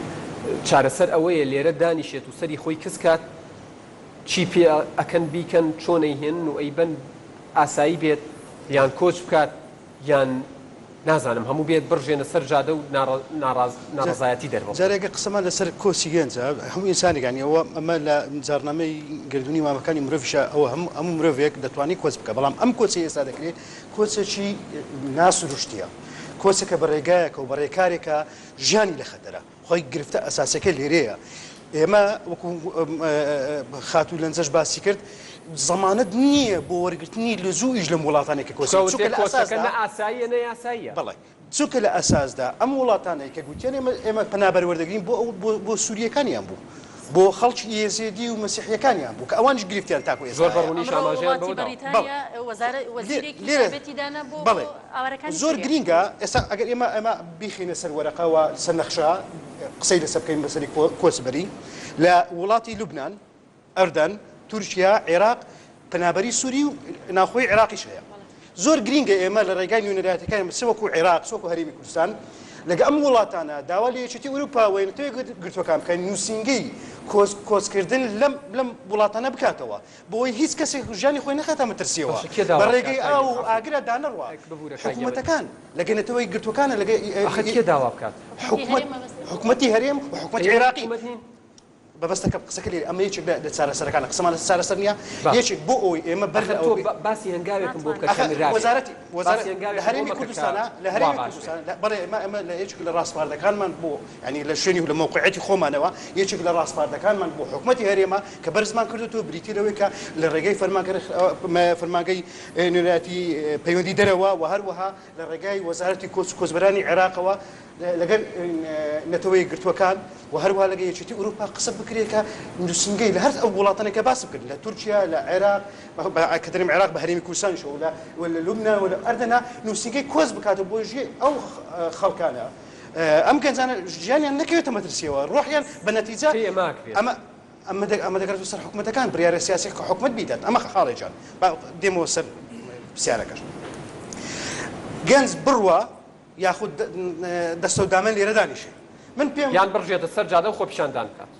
چارەسەر ئەوەیە لێرە دانیشێت و سەری خۆی کز کات چی پێ ئەکەن بیکەن چۆن ئەیهێنن و ئەیبەن ئاسایی بێت یان کۆچ بکات یان نازانم هەموو بێت بڕژێنە سەر جادە و ناڕەزایەتی دەرببڕن. جارێ گەر قسەمان لەسەر کۆچی گەنجە هەموو ئینسانێک یانی ئەوە ئەمە لە جاڕنامەی گەردوونی مافەکانی مرۆڤیشە ئەوە هەموو هەموو مرۆڤێک دەتوانێت کۆچ بکات بەڵام ئەم کۆچەی ئێستا دەکرێت کۆچێکی ناسروشتییە کۆچێکە بە ڕێگایەکە و بە ڕێکارێکە ژیانی لە خەتەرە. خۆی گرفتە ئەساسیەکە لێرەیە ئێمە وەکو خاتوو لەنجەش باسی کرد زەمانەت نییە بۆ وەرگرتنی لەزوو ئیش لەم وڵاتانەی کە کۆچ چونکە لە ئەساسدا نە ئاساییە نە یاساییە. بەڵێ چونکە لە ئەساسدا ئەم وڵاتانەی کە گوتیان ئێمە ئێمە پەنابەر وەردەگرین بۆ ئەو بۆ سوورییەکانیان بوو بۆ خەڵکی یێزیدی و مەسیحییەکانیان بوو کە ئەوانیش گرفتیان تاکو ئێستا زۆر بە هەیە. ڕوونیش ئەمڕۆ ئاماژەیان وڵاتی بەوە داوە. بەڵێ بەریتانیا وەزارە وەزیرێکی لێرە تایبەتی دانا بۆ بەڵێ ئاوارەکانی زۆر سووریا. گرینگە ئێستا ئەگەر ئێمە ئێمە بیخەینە سەر وەرەقە و سەر نەخشە قسەی لەسەر بکەین مەسەلەی کۆچبەری لە وڵاتی لوبنان، ئەردەن، تورکیا، عێراق پەنابەری سوری و ناوخۆی عێراقیش هەیە. زۆر گرینگە ئێمە لە ڕێگای نوێنەرایەتیەکانی چ وەکو عێراق چ وەکو هەرێمی کوردستان لەگە ئەم وڵاتانە داوا لە یەکێتی ئەوروپا و نەتەوە یەکگرتووەکان بکەین نووسینگەی کۆچکردن لەم لەم وڵاتانە بکاتەوە بۆی هیچ کەسێک ژیانی خۆی نەخاتە مەترسیەوە باشە کێ بە داوا بکات ڕێگەی کاک ئاو و عەفو ئاگرا دانەڕوا ببورە کاک هێمن. حکومەتەکان لەگە نەتەوە یەکگرتووەکانە لەگە ئاخر کێ داوا بکات؟ حکومەتی حکومەت هەرێم مەبەستە؟ حکومەتی هەرێم و حکومەتی ئێوە عێراقی حکومەت نین؟ مەبەستەکە قسەکە لێرە ئەمە یەکێک لە چارەسەرەکانە قسەمان لەسەر چارەسەر نییە باشە. یەکێک بۆ ئەوەی ئێمە بەر ئاخر لە تۆ ئەوە بێ باسی هەنگاوێکم بۆ بکە ئاخر کە نرابێ. وەزارەتی وەزارەت باسی لە هەنگاوێکم بۆ هەرێمی مەکە کە کوردستانە لە وا هەرێمی باش بێ. کوردستان لە بەڵێ ئێمە ئێمە لە یەکێک لە ڕاسپاردەکانمان بۆ یانی لە شوێنی و لە مەوقعیەتی خۆمانەوە یەکێک لە ڕاسپاردەکانمان بۆ حکومەتی هەرێمە کە بەرزمان کردووەتەوە بریتی لەوەی کە لە ڕێگەی فەرمانگە فەرمانگەی نوێنەرایەتی پەیوەندی دەرەوە و هەروەها لە ڕێگای وەزارەتی کۆچ و کۆچبەرانی عێراقەوە لەگەل نەتەوە یەکگرتووەکان و هەروەها لەگەل یەکێتی ئەوروپا قسە بکرێت کە نووسینگەی لە هەر ئەو وڵاتانە کە باسم کرد لە تورکیا لە عێراق کە دەرێم عێراق بە هەرێمی کوردستانیشەوە و لە لوبنان و لە ئەردەنا نووسینگەی کۆچ بکاتەوە بۆ ژێ ئەو خەڵکانە ئەم گەنجانە ژیانیان نەکەوێتە مەترسیەوە ڕۆحیان بە نەتیجە پێ ماکرێت. ئەمە ئەمە ئەمە دەگەڕێتەوە سەر حکومەتەکان بڕیارە سیاسی کە حکومەت بیدات ئەمە خاڵێکیان با دێمەوە سەر پرسیارەکەش گەنج بڕوا یاخود دەستە و دامەن لێرە دانیشێ من پێم یان بڕژێتە سەر جادە و خۆپیشاندان بکات.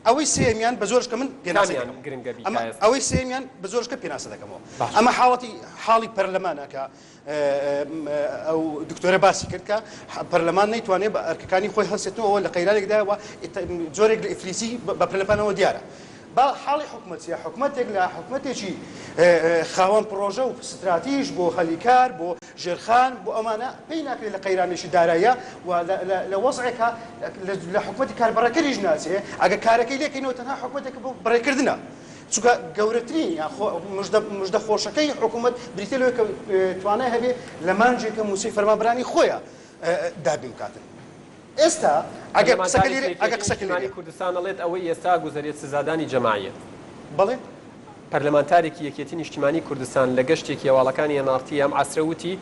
ئەوەی سێیەمیان بە زۆرشکە من پێناسەی کامیان دەکەم. گرنگە بیکا ئەمە ئێستا؟ ئەوەی سێیەمیان بە زۆرشکە پێناسە دەکەمەوە. باشە. ئەمە حاڵەتی حاڵی پەرلەمانە کە ئەو دکتۆرە باسی کرد کە پەرلەمان نەیتوانێت بە ئەرکەکانی خۆی هەڵسێتەوە لە قەیرانێکدا و جۆرێک لە ئیفلیسی بە پەرلەمانەوە دیارە. با حاڵی حکومەت چیە؟ حکومەتێک لە حکومەتێکی خاوەن پڕۆژە و ستراتیژ بۆ هەلی کار، بۆ ژێرخان، بۆ ئەمانە پێی ناکرێت لە قەیرانێکی داراییە و لە وەزعێکا لە حکومەتی کاربەڕێکەریش ناچێ، ئەگەر کارەکەی لێکەینەوە تەنها حکومەتێکە بۆ بەڕێکردنە. چونکە گەورەترین یان مژدە مژدە خۆشەکەی حکومەت بریتیە لەوەی کە توانای هەبێ لە مانگێکە مووچەی فەرمانبەرانی خۆیە دابین بکاتن. ئێستا ئەگەر قسەکە پەرلەمانتارێکی لێرە ئەگەر یەکێتی قسەکە نیشتیمانی لێرە. کوردستان ئەڵێت ئەوەی ئێستا ئەگوزەرێت سزادانی جەماعیە. بەڵێ. پەرلەمانتارێکی یەکێتی نیشتیمانی کوردستان لە گەشتێکی هەواڵەکانی ئێن ئاڕ تی ئەم عەسرە وتی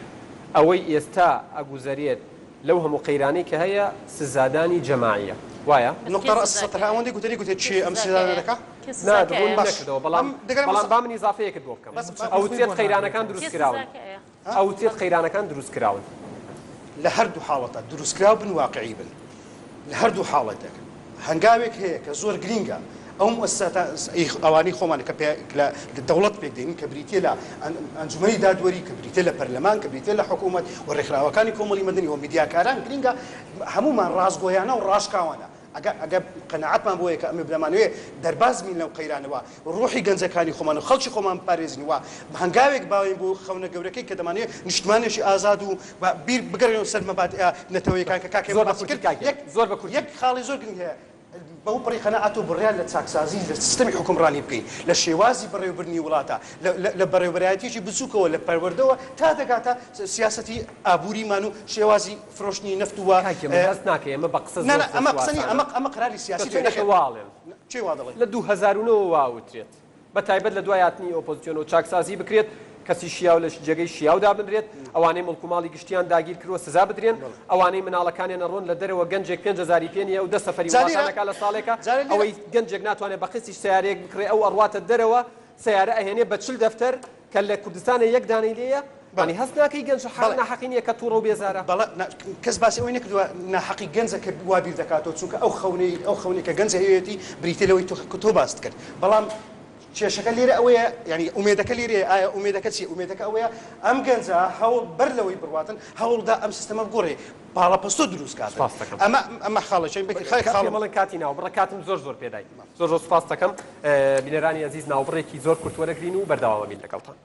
ئەوەی ئێستا ئەگوزەرێت لەو هەموو قەیرانەی کە هەیە سزادانی جەماعیە. وایە؟ بەس نقطە کێ رأس سزاکەیە؟ السطر ئەوەندەی گوتەنی گوتێ کێ کێ ئەم سزانە سزاکەیە؟ دەکا؟ کێ نا سزاکەیە؟ ڕوونم باش نەکردەوە بەڵام ئەم دەگەرێمە بەڵام سەر با من ئیزافەیەکت بۆ بکەم بەس با ئەوترێت قەیرانەکان کێ دروستکراون سزاکەیە؟ ئەوترێت قەیرانەکان دروستکراون. لە هەردوو حاڵەتا دروستکراو بن واقعی بن لە هەردوو حاڵەتێک هەنگاوێک هەیە کە زۆر گرینگە ئەو موئەسساتە ئەوانەی خۆمان کە پێ لە دەوڵەت پێک دێنین کە بریتیە لە ئەنجومەنی دادوەری کە بریتیە لە پەرلەمان کە بریتیە لە حکوومەت و ڕێکخراوەکانی کۆمەڵی مەدەنی و میدیاکاران گرینگە هەموومان ڕاستگۆیانە و ڕاشکاوانە ئەگە ئەگە قەناعەتمان بۆیە کە ئەمە دەمانەوێ دەرباز بین لەو قەیرانەوە ڕۆحی گەنجەکانی خۆمان و خەڵکی خۆمان بپارێزین و هەنگاوێک باوێین بۆ خەونە گەورەکەی کە دەمانەوێ نیشتمانێکی ئازاد و بیر بگەڕێنەوە سەر مەبادئە نەتەوەیەکان کە کاک زۆر هێمن بە باسی کورتی کرد کاک یەک هێمن زۆر بە کورتی. یەک خاڵی زۆر گرنگ هەیە بەو پەڕی قەناعەت و بڕیار لە چاکسازی لە سیستەمی حوکمڕانی بکەین لە شێوازی بەڕێوەبردنی وڵاتە لە لە بەڕێوەبەرایەتیەکی بچووکەوە لە پەروەردەوە تا دەگاتە سیاسەتی ئابووریمان و شێوازی فرۆشتنی نەفت و کاک هێمن هەست ناکەی ئەمە بە قسە نا زۆر نا خۆش ئەمە و قسە نیە ئاسانە ئەمە ئەمە قەراری تۆ سیاسی بێ چۆنێکە نەخێر وا ئەڵێن کێ وا دەڵێ؟ لە 2009 وە وا ئەوترێت بە تایبەت لە دوای هاتنی ئۆپۆزسیۆنەوە چاکسازی بکرێت، کەسی شیاو لە جێگەی شیاو دابنرێت، ئەوانەی موڵک و ماڵی گشتیان داگیر کرووە سزا بدرێن، ئەوانەی مناڵەکانیان ئەڕۆن لە دەرەوە گەنجێک 5000 ی پێ نییە ئەو دە سەفەری جا وڵاتان لێرە ئەکا لە ساڵێکا، جا لێرە ئەوەی گەنجێک ناتوانێت بە قیستیش سەیارەیەک بکڕێ ئەو ئەڕواتە دەرەوە سەیارە ئەهێنێ بە 40 دەفتەر کە لە کوردستانێ یەک دانەی لێیە. یانی هەست ناکەی گەنج حەق ناحەقی نییە کە توڕە و بێزارە؟ بەڵێ کەس باسی ئەوەی نەکردووە ناحەقی گەنجە کە وا بیر دەکاتەوە چونکە ئەو خەونەی ئەو خەونەی کە گەنج هەیەتی بریتیە لەوەی تۆ کە تۆ باست کرد بەڵام کێشەکە لێرە ئەوەیە یانی ئومێدەکە لێرەیە ئایا ئومێدەکە چیە ئومێدەکە ئەوەیە ئەم گەنجە هەوڵ بەر لەوەی بڕواتن هەوڵدا ئەم سیستەمە بگۆڕێ پاڵەپەستۆ دروست کاتن سپاست دەکەم. ئەمە ئەمە خاڵێکە بەکی خای کاک خاڵ پێمەڵێن کاتی ناوبڕە کاتم زۆر زۆر پێدای زۆر زۆر سپاست دەکەم بینەرانی ئەزیز ناوبڕێکی زۆر کورت وەرەگرین و بەردەوامەبین لەگەڵتان.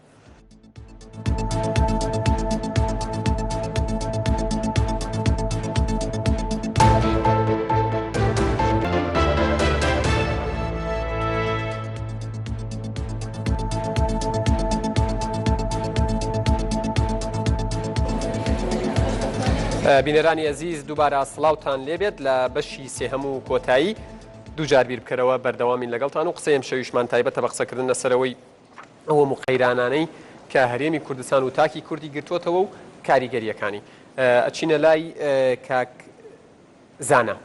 بینەرانی ئەزیز دووبارە سڵاوتان لێبێت لە بەشی سێهەم و کۆتایی دووجار بیر بکەرەوە بەردەوامین لەگەڵتان و قسەی ئەمشەویشمان تایبەتە بە قسەکردن لەسەرەوەی ئەو هەموو قەیرانانەی کە هەرێمی کوردستان و تاکی کوردی گرتووەتەوە و کاریگەرییەکانی. ئەچینە لای کاک زانا.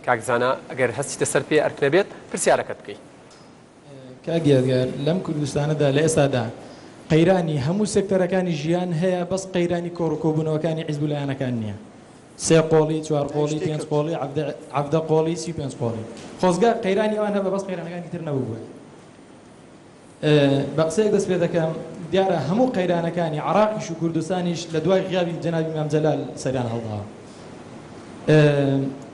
کاک زانا ئەگەر هەستیتە سەر پێ ئەرک نەبێت پرسیارەکەت بکەی. کاک یادگار لەم کوردستانەدا لە ئێستادا قەیرانی هەموو سێکتەرەکانی ژیان هەیە بەس قەیرانی کۆڕ و کۆبوونەوەکانی حیزب و لایەنەکان نییە. سێ قۆڵی، چوار قۆڵی، پێنج قۆڵی، عەڤدە قۆڵی، 35 قۆڵی. خۆزگە قەیرانی ئەوان هەبا بەس قەیرانەکانی تر نەبووبایە. بە قسەیەک دەست پێ دەکەم، دیارە هەموو قەیرانەکانی عراقیش و کوردستانیش لە دوای غیابی جەنابی مام جەلال سەریان هەڵداوە.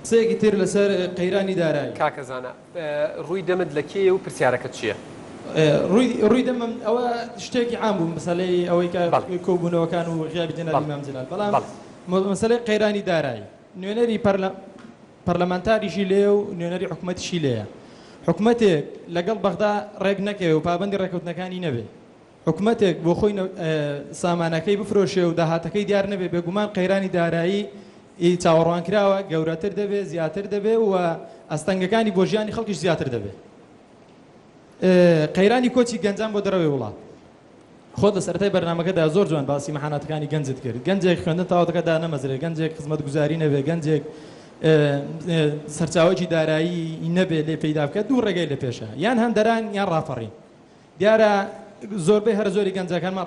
قسەیەکی تر لەسەر قەیرانی دارایی. کاکە زانا ڕووی دەمت لە کێیە و پرسیارەکەت چییە؟ ڕووی ڕووی دەمم ئەوە شتێکی عام بوو مەسەلەی ئەوەی کە کۆبوونەوەکان و غیابی جەنابی مام جەلال، بەڵام مەسەلەی قەیرانی دارایی نوێنەری پەرلە پەرلەمانتاریشی لێیە و نوێنەری حکومەتیشی لێیە. حکومەتێک لەگەڵ بەغدا ڕێک نەکەوێ و پابەندی ڕێکەوتنەکانی نەبێ، حکومەتێک بۆ خۆی سامانەکەی بفرۆشێ و داهاتەکەی دیار نەبێ، بێگومان قەیرانی دارایی ی چاوەڕوانکراوە گەورەتر دەبێ، زیاتر دەبێ و ئەستەنگەکانی بۆ ژیانی خەڵکیش زیاتر دەبێ. قەیرانی کۆچی گەنجان بۆ دەرەوەی وڵات. خۆت لە سەرەتای بەرنامەکەدا زۆر جوان باسی مەحاناتەکانی گەنجت کرد گەنجێک خوێندن تەواو دەکات دانەمەزرێ گەنجێک خزمەتگوزاری نەبێ گەنجێک سەرچاوەکی دارایی نەبێ لێ پەیدا بکات دوو ڕێگەی لە پێشە یان هەندەران یان ڕاپەڕین دیارە زۆربەی هەر زۆری گەنجەکانمان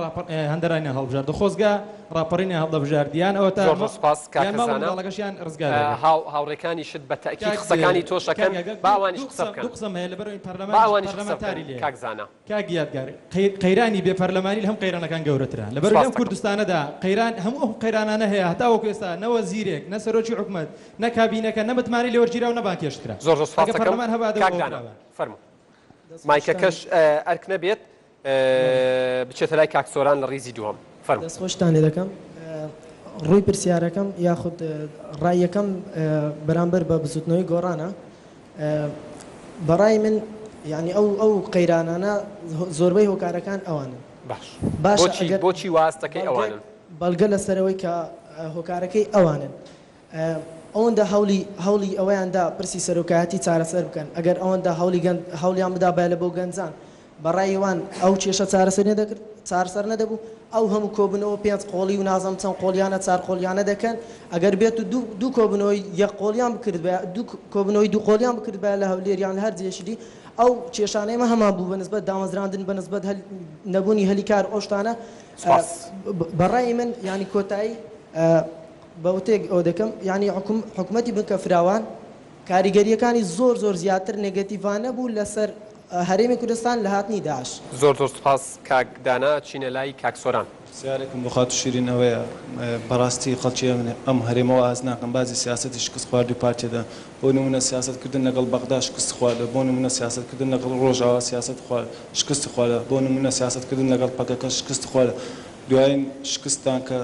هەندەرانیان هەڵبژارد خۆزگە ڕاپەڕینیان هەڵدەبژارد یان ئەوە تا زۆر سپاس کاکە زانا منداڵەکەشیان ڕزگار دەکرد. هاوڕێکانیشت بە تەئکید قسەکانی تۆش ئەکەن با ئەوانیش قسە بکەن دوو قسەم هەیە لەبەرئەوەی پەرلەمان با ئەوانیش قسە بکەن پەرلەمانتاری لێیە کاک زانا. کاک یادگار، قەیرانی بێ پەرلەمانی لە هەموو قەیرانەکان گەورەترە. لەبەرئەوەی لەم سوپاستەکەم. کوردستانەدا قەیران هەموو ئەو قەیرانانە هەیە هەتاوەکو ئێستا نە وەزیرێک، نە سەرۆکی حکومەت، نە کابینەکە، نە متمانەی لێ وەرگیرا و نە بانگهێشت کرا. زۆر زۆر ئەگەر سوپاستەکەم پەرلەمان هەبا دەبوو کاک ئەوە دانا کرابا. فەرموو. دەست مایکەکەش خۆشتان. ئەرک نەبێت بەڵێ. بچێتە لای کاک سۆران لە ڕیزی دووهەم. فەرموو. دەست خۆشتان لێ دەکەم. ڕووی پرسیارەکەم یاخود ڕایەکەم بەرامبەر بە بزوتنەوەی گۆڕانە. بەڕای من یانی ئەو ئەو قەیرانانە زۆربەی هۆکارەکان ئەوانن. باش باشە بۆچی ئەگەر بۆچی واست دەکەی بەڵگە ئەوانن؟ بەڵگە لەسەرەوەی کە هۆکارەکەی ئەوانن ئەوەندە هەوڵی هەوڵی ئەوەیان دا پرسی سەرۆکایەتی چارەسەر بکەن ئەگەر ئەوەندە هەوڵی گەن هەوڵیان بدابایە لە بۆ گەنجان بەڕای وان ئەو کێشە چارەسەر نەدەکرد چارەسەر نەدەبوو، ئەو هەموو کۆبوونەوە پێنج قۆڵی و نازانم چەند قۆڵیانە چار قۆڵیانە دەکەن، ئەگەر بێت و دوو دوو کۆبوونەوەی یەک قۆڵیان بکردبایە دوو کۆبوونەوەی دوو قۆڵیان بکردبایە لە هەولێر یان لە هەر جێیەکی دی ئەو کێشانەی ئێمە هەمان بوو بە نسبەت دامەزراندن بە نسبەت هەل نەبوونی هەلی کار و ئەو شتانە سوپاس. بە ڕای من یانی کۆتایی بە وتەیەک ئەوە دەکەم یانی حکوم حکومەتی بنکە فراوان کاریگەرییەکانی زۆر زۆر زیاتر نێگەتیڤانە بوو لەسەر هەرێمی کوردستان لە هاتنی داعش. زۆر زۆر سوپاس کاک دانا ئەچینە لای کاک سۆران. پرسیارێکم بۆ خاتوو شیرین ئەوەیە بەڕاستی خەڵکی ئەم هەرێمە واز ناکەن بازی سیاسەتی شکست خواردوی پارتیە دەن بۆ نمونە سیاسەت کردن لەگەڵ بەغدا شکست خواردە بۆ نمونە سیاسەت کردن لەگەڵ ڕۆژاوا سیاسەت شکست خواردە بۆ نمونە سیاسەت کردن لەگەڵ پەکەکە شکست خواردە دوایین شکستتان کە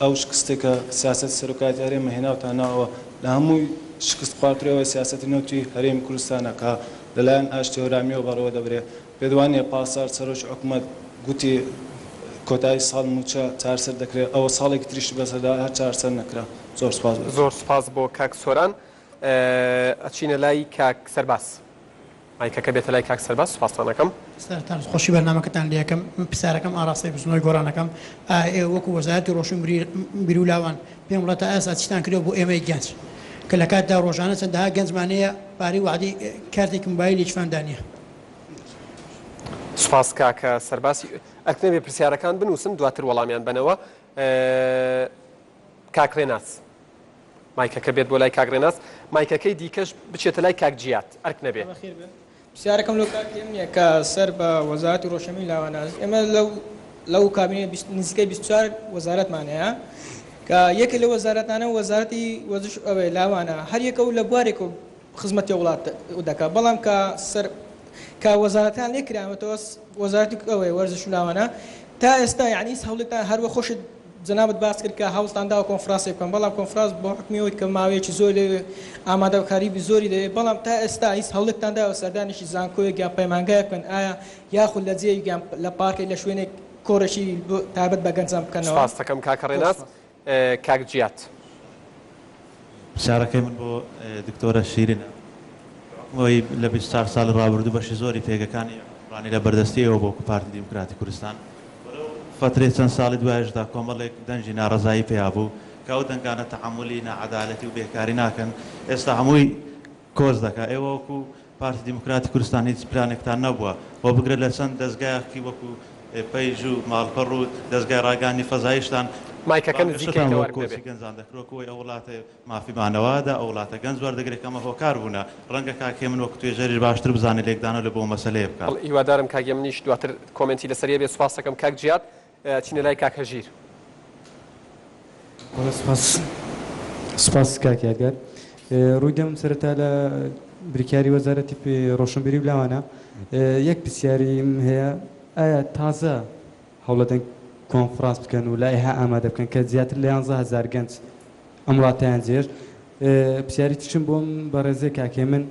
ئەو شکستەی کە سیاسەتی سەرۆکایەتی هەرێمە هێناوتان ناوەوە لە هەمووی شکست خواردتر ئەوەی سیاسەتی نەوتی هەرێمی کوردستانە کە لەلایەن ئاشتی هەورامیەوە بەڕێوە دەبرێ پێت وانیە پاسار سەرۆکی حکومەت گوتی کۆتایی ساڵ موچە چارسەر دەکرێ ئەوە ساڵێکی تریشی بەسەردا هەر چارسەر نەکرا زۆر سوپاس بۆ. زۆر سوپاس بۆ کاک سۆران ئەچینە لای کاک سەرباز. مایکەکە بێتە لای کاک سەرباز سوپاستان ئەکەم. سەرتان خۆشی بەرنامەکەتان لێ ئەکەم من پرسیارەکەم ئاڕاستەی بزوتنەوەی گۆڕان ئەکەم ئایا ئێوە وەکو وەزارەتی ڕۆشنبیری بیرو لاوان پێم بڵێ تا ئێستا چیتان کردوە بۆ ئێمەی گەنج کە لە کاتدا ڕۆژانە چەندەها گەنجمان هەیە پارەی وەعدەی کارتێکی موبایلێکیشمان دا نیە. سوپاس کاکە سەرباز. ئەرک نەبێ پرسیارەکان بنووسن دواتر وەڵامیان بەنەوە. کاک ڕێناس مایکەکە بێت بۆ لای کاک ڕێناس مایکەکەی دیکەش بچێتە لای کاک جیاد ئەرک نەبێ. بەخێر بێن. پرسیارەکەم لۆ کاک هێمن ە کە سەر بە وەزارەتی ڕۆشنبیری لاوانە ئێمە لەو لەو کابینەی نزیکەی 24 وەزارەتمان هەیە کە یەکێ لە وەزارەتانە وەزارەتی وەرزش ئەوێ لاوانە هەر یەکە و لە بوارێک و خزمەتی وڵات دەکات بەڵام کە سەر کە وەزارەتان لێ کراوەتەوە وەزارەتی ئەوێ وەرزش و لاوانە تا ئێستا یعنی هیچ هەوڵێکتان هەر وە خۆشت جەنابت باس کرد کە هەوڵتان داوە کۆنفرانسێک بکەن بەڵام کۆنفرانس بۆ حوکمی ئەوەی کە ماوەیەکی زۆری دەوێت ئامادەکاری زۆری دەوێت بەڵام تا ئێستا هیچ هەوڵێکتان داوە سەردانێکی زانکۆیەک یان پەیمانگایەک بکەن ئایا یاخود لە جێیەک یان لە پارکێک لە شوێنێک کۆڕێکی تایبەت بە گەنجان بکەنەوە؟ سپاست دەکەم کاکە ڕێناس. کاک جیاد. پرسیارەکەی من بۆ دکتۆرە شیرینە. بە حوکمی ئەوەی لە 24 ساڵی ڕابردوو بەشی زۆری پێگەکانی حوکمڕانی لە بەردەستی ئێوە بووە وەکو پارتی دیموکراتی کوردستان و لەو فەترەی چەند ساڵی دوایشدا کۆمەڵێک دەنگی ناڕەزایی پەیا بوو کە ئەو دەنگانە تەحەمولی ناعەدالەتی و بێکاری ناکەن ئێستا هەمووی کۆچ دەکا ئێوە وەکو پارتی دیموکراتی کوردستان هیچ پلانێکتان نەبووە و بگرە لە چەند دەزگایەکی وەکو پەیج و ماڵپەڕ و دەزگای ڕاگەیاندنی فەزاییشتان مایکەکە نزیک بانگەشەتان کەیتەوە بۆ ئەرک کۆچی نەبێ. گەنجان دەکرد وەکو ئەوەی ئەو وڵاتە مافی مانەوە دا ئەو وڵاتە گەنج وەردەگرێت کە ئەمە هۆکار بوونە ڕەنگە کاک هێمن وەکو توێژەریش باشتر بزانێت لێکدانەوە لە بۆ مەسەلەیە بکات. بەڵێ هیوادارم کاک هێمنیش دواتر کۆمێنتی لەسەر یەبێ سوپاس دەکەم کاک جیاد ئەچینە لای کاک هەژیر. بەڵێ سوپاس سوپاس کاک یادگار. ڕووی دەمم سەرەتا لە بریکاری وەزارەتی ڕۆشنبیری و لاوانە یەک پرسیاریم هەیە ئایا تازە هەوڵەدەن کۆنفرانس بکەن و لایحە ئامادە بکەن کە زیاتر لە 11 هەزار گەنج ئەم وڵاتەیان جێهێشت پرسیاری ترشم بۆم بەڕێزێ کاک هێمن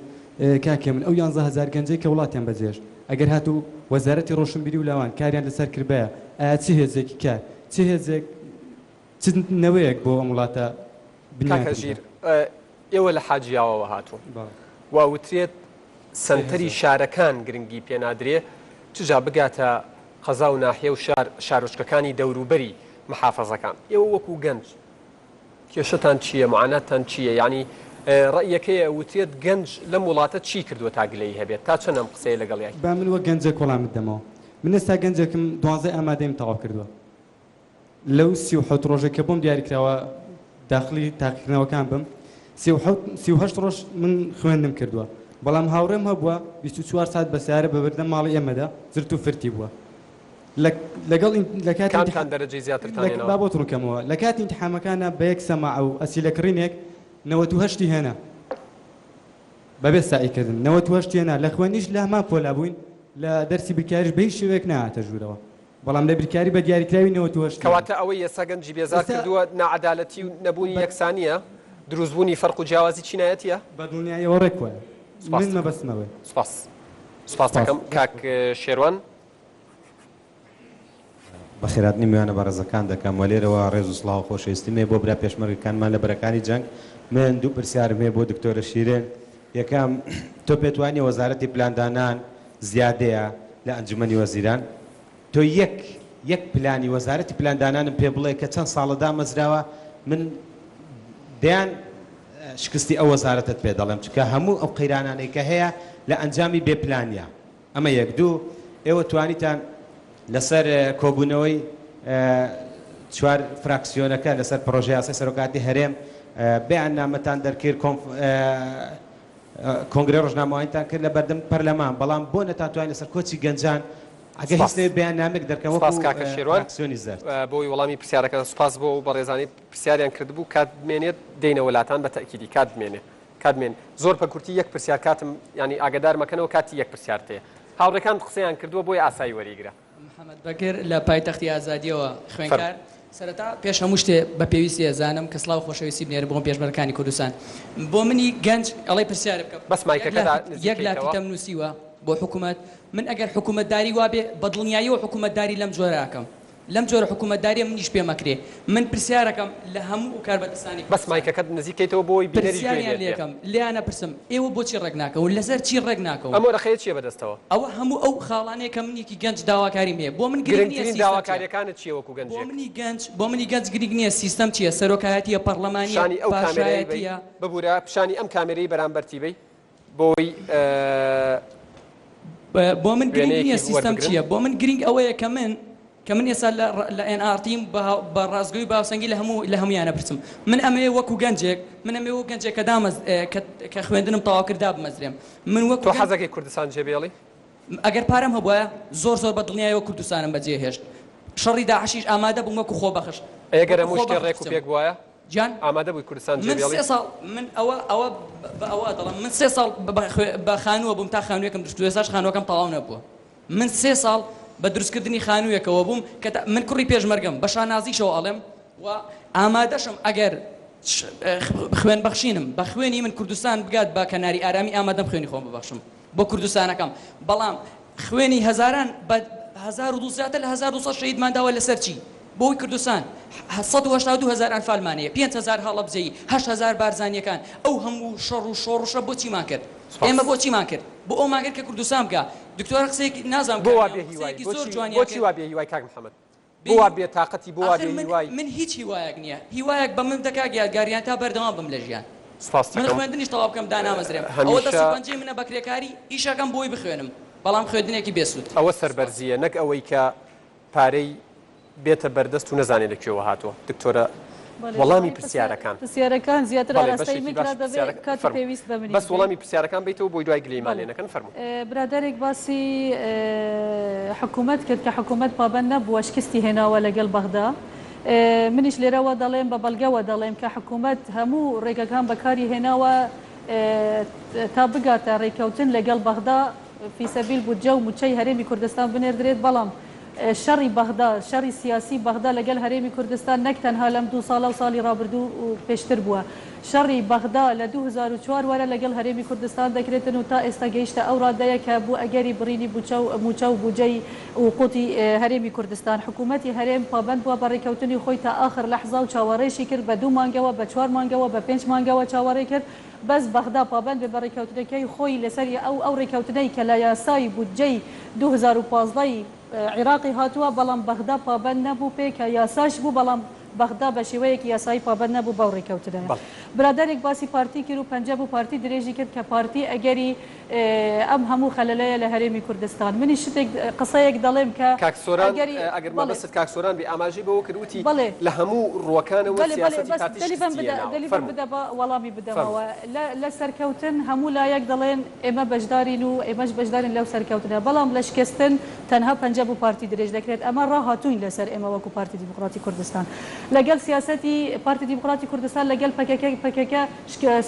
کاک هێمن ئەو 11 هەزار گەنجەی کە وڵاتیان بەجێهێشت ئەگەر هاتوو وەزارەتی ڕۆشنبیری و لاوان کاریان لەسەر کردبایە ئایا چ هێزێکی کار چ هێزێک چ نەوەیەک بۆ ئەم وڵاتە کاک هەژیر ئێوە لە حاجیاوەوە هاتوون و وترێت سەنتەری شارەکان گرنگی پێنادرێ چ جا بگاتە قەزا و ناحیە و شار شارۆچکەکانی دەوروبەری محافەزەکان ئێوە وەکو گەنج کێشەتان چییە معاناتتان چییە یعنی ڕەئیەکەی ئەوترێت گەنج لەم وڵاتە چی کردووە تا گلەیی هەبێت تا چەند ئەم قسەیە لەگەڵیای؟ با من وەک گەنجێک وەڵامت دەمەوە من ئێستا گەنجێکم دوانزەی ئامادەیم تەواو کردووە لەو 37 ڕۆژێک کە بۆم دیاریکراوە داخلی تاقیکردنەوەکان بم 38 ڕۆژ من خوێندنم کردووە بەڵام هاوڕێم هەبووە 24 سات بە سیارە بە بەردەم ماڵی ئێمەدا زرت و فرتی بووە لەگەڵ لە کاتی کامتان دەرەجەی زیاترتان هێناوە؟ با بۆت ڕوونکەمەوە لە کاتی ئیمتیحامەکانا بە یەک سەماعە و ئەسیلە کڕینێک 98 ی هێنا بەبێ سەعی کردن 98 ی هێنا لە خوێندنیش لە هەمان پۆلا بووین لە دەرسی بیرکاریش بە هیچ شێوەیەک نەهاتە ژوورەوە بەڵام لە بیرکاری بە دیاریکراوی 98 کەواتە ئەوەی ئێستا گەنجی بێزار کردووە ناعەدالەتی و نەبوونی یەکسانییە، دروستبوونی فەرق و جیاوازی چینایەتییە؟ بە دڵنیاییەوە ڕێک وایە. من مەبەستم ئەوەیە. سوپاس. سوپاس دەکەم کاک شێروان. بەخێرهاتنی میوانە بەڕێزەکان دەکەم و لێرەوە ڕێز و سڵاو و خۆشەویستیم هەیە بۆ برا پێشمەرگەکانمان لە بەرەکانی جەنگ. من دوو پرسیارم هەیە بۆ دکتۆرە شیرین. یەکەم، تۆ پێت وانیە وەزارەتی پلاندانان زیادەیە لە ئەنجومەنی وەزیران؟ تۆ یەک یەک پلانی وەزارەتی پلاندانانم پێ بڵێ کە چەند ساڵە دامەزراوە، من دەیان شکستی ئەو وەزارەتەت پێ دەڵێم، چونکە هەموو ئەو قەیرانانەی کە هەیە لە ئەنجامی بێ پلانیە. ئەمە یەک. دوو، ئێوە توانیتان لەسەر کۆبوونەوەی چوار فراکسیۆنەکە لەسەر پڕۆژەیاسای سەرۆکایەتی هەرێم بەیاننامەتان دەرکرد، کۆنگرەی ڕۆژنامەوانیتان کرد لە بەردەم پەرلەمان، بەڵام بۆ نەتانتوانی لەسەر کۆچی گەنجان ئەگەر هیچ سوپاس. نەبێت بەیاننامەیەک دەرکەن سوپاس وەکو کاکە شێروان فراکسیۆنی زەرد؟ بۆی وەڵامی پرسیارەکە سوپاس بۆ ئەو بەڕێزانەی پرسیاریان کردبوو کات بمێنێت دێینەوە لاتان بە تەئکیدی کات بمێنێ کات بمێن زۆر بە کورتی یەک پرسیار کاتم یانی ئاگادار مەکەنەوە کاتی یەک پرسیارت هەیە هاوڕێکانت قسەیان کردووە بۆیە ئاسایی وەریگرە. محەمەد بەکر لە پایتەختی ئازادیەوە خوێندکار فەرموو. سەرەتا پێش هەموو شتێ بە پێویستی ئەزانم کە سڵاو خۆشەویستی بنێرم بۆ پێشمەرگەکانی کوردستان بۆ منی گەنج ئەڵێی پرسیارێ بکە بەس مایکەکە دا نزیک یەک کەیتەوە. لافیتەم نووسیوە بۆ حکومەت من ئەگەر حکومەتداری وابێ بە دڵنیاییەوە حکومەتداری لەم جۆرە ئەکەم لەم جۆرە حکومەتداریە منیش پێم ئەکرێ من پرسیارەکەم لە هەموو ئەو کاربەدەستانی بەس کوردستان مایکەکەت نزیک کەیتەوە بۆی بینەریش گوێی پرسیاریان لێت لێ بێ. ئەکەم لێیان ئەپرسم ئێوە بۆچی ڕێک ناکەون لەسەر چی ڕێک ناکەون؟ ئەم وەرەقەیە چیە بەدەستەوە؟ ئەوە هەموو ئەو خاڵانەیە کە منێکی گەنج داواکاریم هەیە بۆ من گرنگ نیە گرنگترین سیستەم چیە داواکاریەکانت چیە وەکو بۆ گەنجێک؟ منی گەنج بۆ منی گەنج گرنگ نیە سیستەم چیە سەرۆکایەتیە پەڕلەمانیە پیشانی ئەو کامێرەیەی بەی پاشایەتیە. ببورە پیشانی ئەم کامێرەی بەرامبەرتی بەی بۆی بۆ من گرنگ وێنەیەکی نیە سیستەم وەربگرن. چیە بۆ من گرنگ ئەوەیە کە من. کە من ئێستا لە لە ئێن ئاڕ تیم بە بە ڕاستگۆی باوسەنگی لە هەموو لە هەموویان ئەپرسم من ئەمەوێ وەکو گەنجێک من ئەمەوێ وەک گەنجێک کە دامەز کە کە خوێندنم تەواو کرد دابمەزرێم من وەکو تۆ گەنج حەزەکەی کوردستان جێ بێڵی؟ ئەگەر پارەم هەبوایە زۆر زۆر بە دڵنیایەوە کوردستانم بەجێ هێشت شەڕی داعشیش ئامادە بووم وەکو خۆبەخش ئەی گەر وەکو هەموو شتێ خۆبەخش ڕێک و بچم پێک بوایە گیان ئامادە بووی کوردستان جێ من بێڵی؟ سێ ساڵ من ئەوە ئەوە بە ئەوە دەڵێم من سێ ساڵ بە خوێ بە خانووە بووم تا خانوویەکم دروست کرد ئێستاش خانووەکەم تەواو نەبووە من سێ ساڵ بە دروستکردنی خانوویەکەوە بووم کە تا من کوڕی پێشمەرگەم بە شانازیشەوە ئەڵێم و ئامادەشم ئەگەر خوێن بەخشینم بە خوێنی من کوردستان بگات بە کەناری ئارامی ئامادەم خوێنی خۆم ببەخشم بۆ کوردستانەکەم بەڵام خوێنی هەزاران بە 1200 زیاتر لە 1200 شەهیدمان داوە لەسەر چی بۆی کوردستان 182 هەزار ئەنفالمان هەیە 5000 هەڵەبجەیی 8000 بارزانیەکان ئەو هەموو شەڕ و شۆڕشە بۆ چیمان کرد ئێمە بۆ چیمان کرد بۆ ئەومان کرد کە کوردستان بگا دکتۆرە قسەیەکی نازانم بۆ وا کامیان بێ هیوای قسەیەکی زۆر بۆچی جوانیان بۆچی کرد وا بێ هیوای کاک محمد بێ بۆ وا هیوا بێ تاقەتی بۆ وا ئاخر بێ من هیوای. من هیچ هیوایەک نییە هیوایەک بە من بدە کاک یادگاریان تا بەردەوام بم لە ژیان سپاست من دەکەم خوێندنیش تەواو بکەم دانامەزرێم ئەوە دەست هەمیشە. و پەنجەی منە بە کرێکاری ئیشەکەم بۆی بخوێنم بەڵام خوێندنێکی بێ سوود ئەوە سپاس. سەربەرزییە نەک ئەوەی کە پارەی بێتە بەردەست و نەزانێ لە کوێوە هاتووە. دکتۆرە بەڵێ وەڵامی وەڵامی پرسیارەکان. پرسیارەکان زیاتر بەڵێ ئاراستەی بەشێکی من باش کرا دەبێ پرسیارەکە کاتی فەرموو. پێویست بە منیش بەس بێ. وەڵامی پرسیارەکان بەیتەوە بۆی دوای گلەییمان بەڵێ لێ نەکەن فەرموو. برادەرێک باسی حکوومەت کرد کە حکوومەت پابەند نەبووە شکستی هێناوە لەگەڵ بەغدا. منیش لێرەوە دەڵێم بە بەڵگەوە دەڵێم کە حکوومەت هەموو ڕێگەکان بەکاری هێناوە تا بگاتە ڕێککەوتن لەگەڵ بەغدا فی سەبیل بودجە و مووچەی هەرێمی کوردستان بنێردرێت بەڵام شەڕی بەغدا، شەڕی سیاسی بەغدا لەگەل هەرێمی کوردستان نەک تەنها لەم دوو ساڵە و ساڵی ڕابردوو و پێشتر بووە. شەڕی بەغدا لە 2004 وەرە لەگەڵ هەرێمی کوردستان دەکرێتن و تا ئێستا گەیشتە ئەو ڕادەیە کە بوو ئەگەری بڕینی بوچە و مووچە و بوجەی و قوتی هەرێمی کوردستان. حکوومەتی هەرێم پابەند بووە بە ڕێکەوتنی خۆی تا ئاخر لەحزا و چاوەڕێشی کرد بە دوو مانگەوە، بە چوار مانگەوە، بە پێنج مانگەوە چاوەڕێ کرد بەس بەغدا پابەند بێ بە ڕێکەوتنەکەی خۆی لەسەر ئەو ئەو ڕێکەوتنەی کە لە یاسای بودجەی 2015 ی عیراقی هاتووە، بەڵام بەغدا پابەند نەبوو پێ کە یاساش بوو، بەڵام بەغدا بە شێوەیەکی یاسایی پابەند نەبوو بەو ڕێکەوتنەیە. برادەرێک باسی پارتی کرد و پەنجە بۆ پارتی درێژی کرد کە پارتی ئەگەری ئەم هەموو خەلەلەیە لە هەرێمی کوردستان. منیش شتێک قسەیەک دەڵێم کە کاک سۆران ئەگەری ئەگەر بەڵێ. مەبەستت کاک سۆران بێ ئاماژەی بەوە کرد وتی بەڵێ. لە هەموو ڕووەکانەوە بەلێ بەلێ سیاسەتی بەس پارتی دەلیڤم شکستی بدە هێناوە. دەلیڤم فەرموو. بدە با وەڵامی فەرموو. بدەمەوە. لە لە سەرکەوتن هەموو لایەک دەڵێن ئێمە بەشدارین و ئێمەش بەشدارین لەو سەرکەوتنە، بەڵام لە شکستن تەنها پەنجە بۆ پارتی درێژ دەکرێت، ئەمە ڕاهاتووین لەسەر ئێمە وەکو پارتی دیموکراتی کوردستان لەگەڵ سیاسەتی پارتی دیموکراتی کوردستان لەگەڵ پەکەکە پەکەکە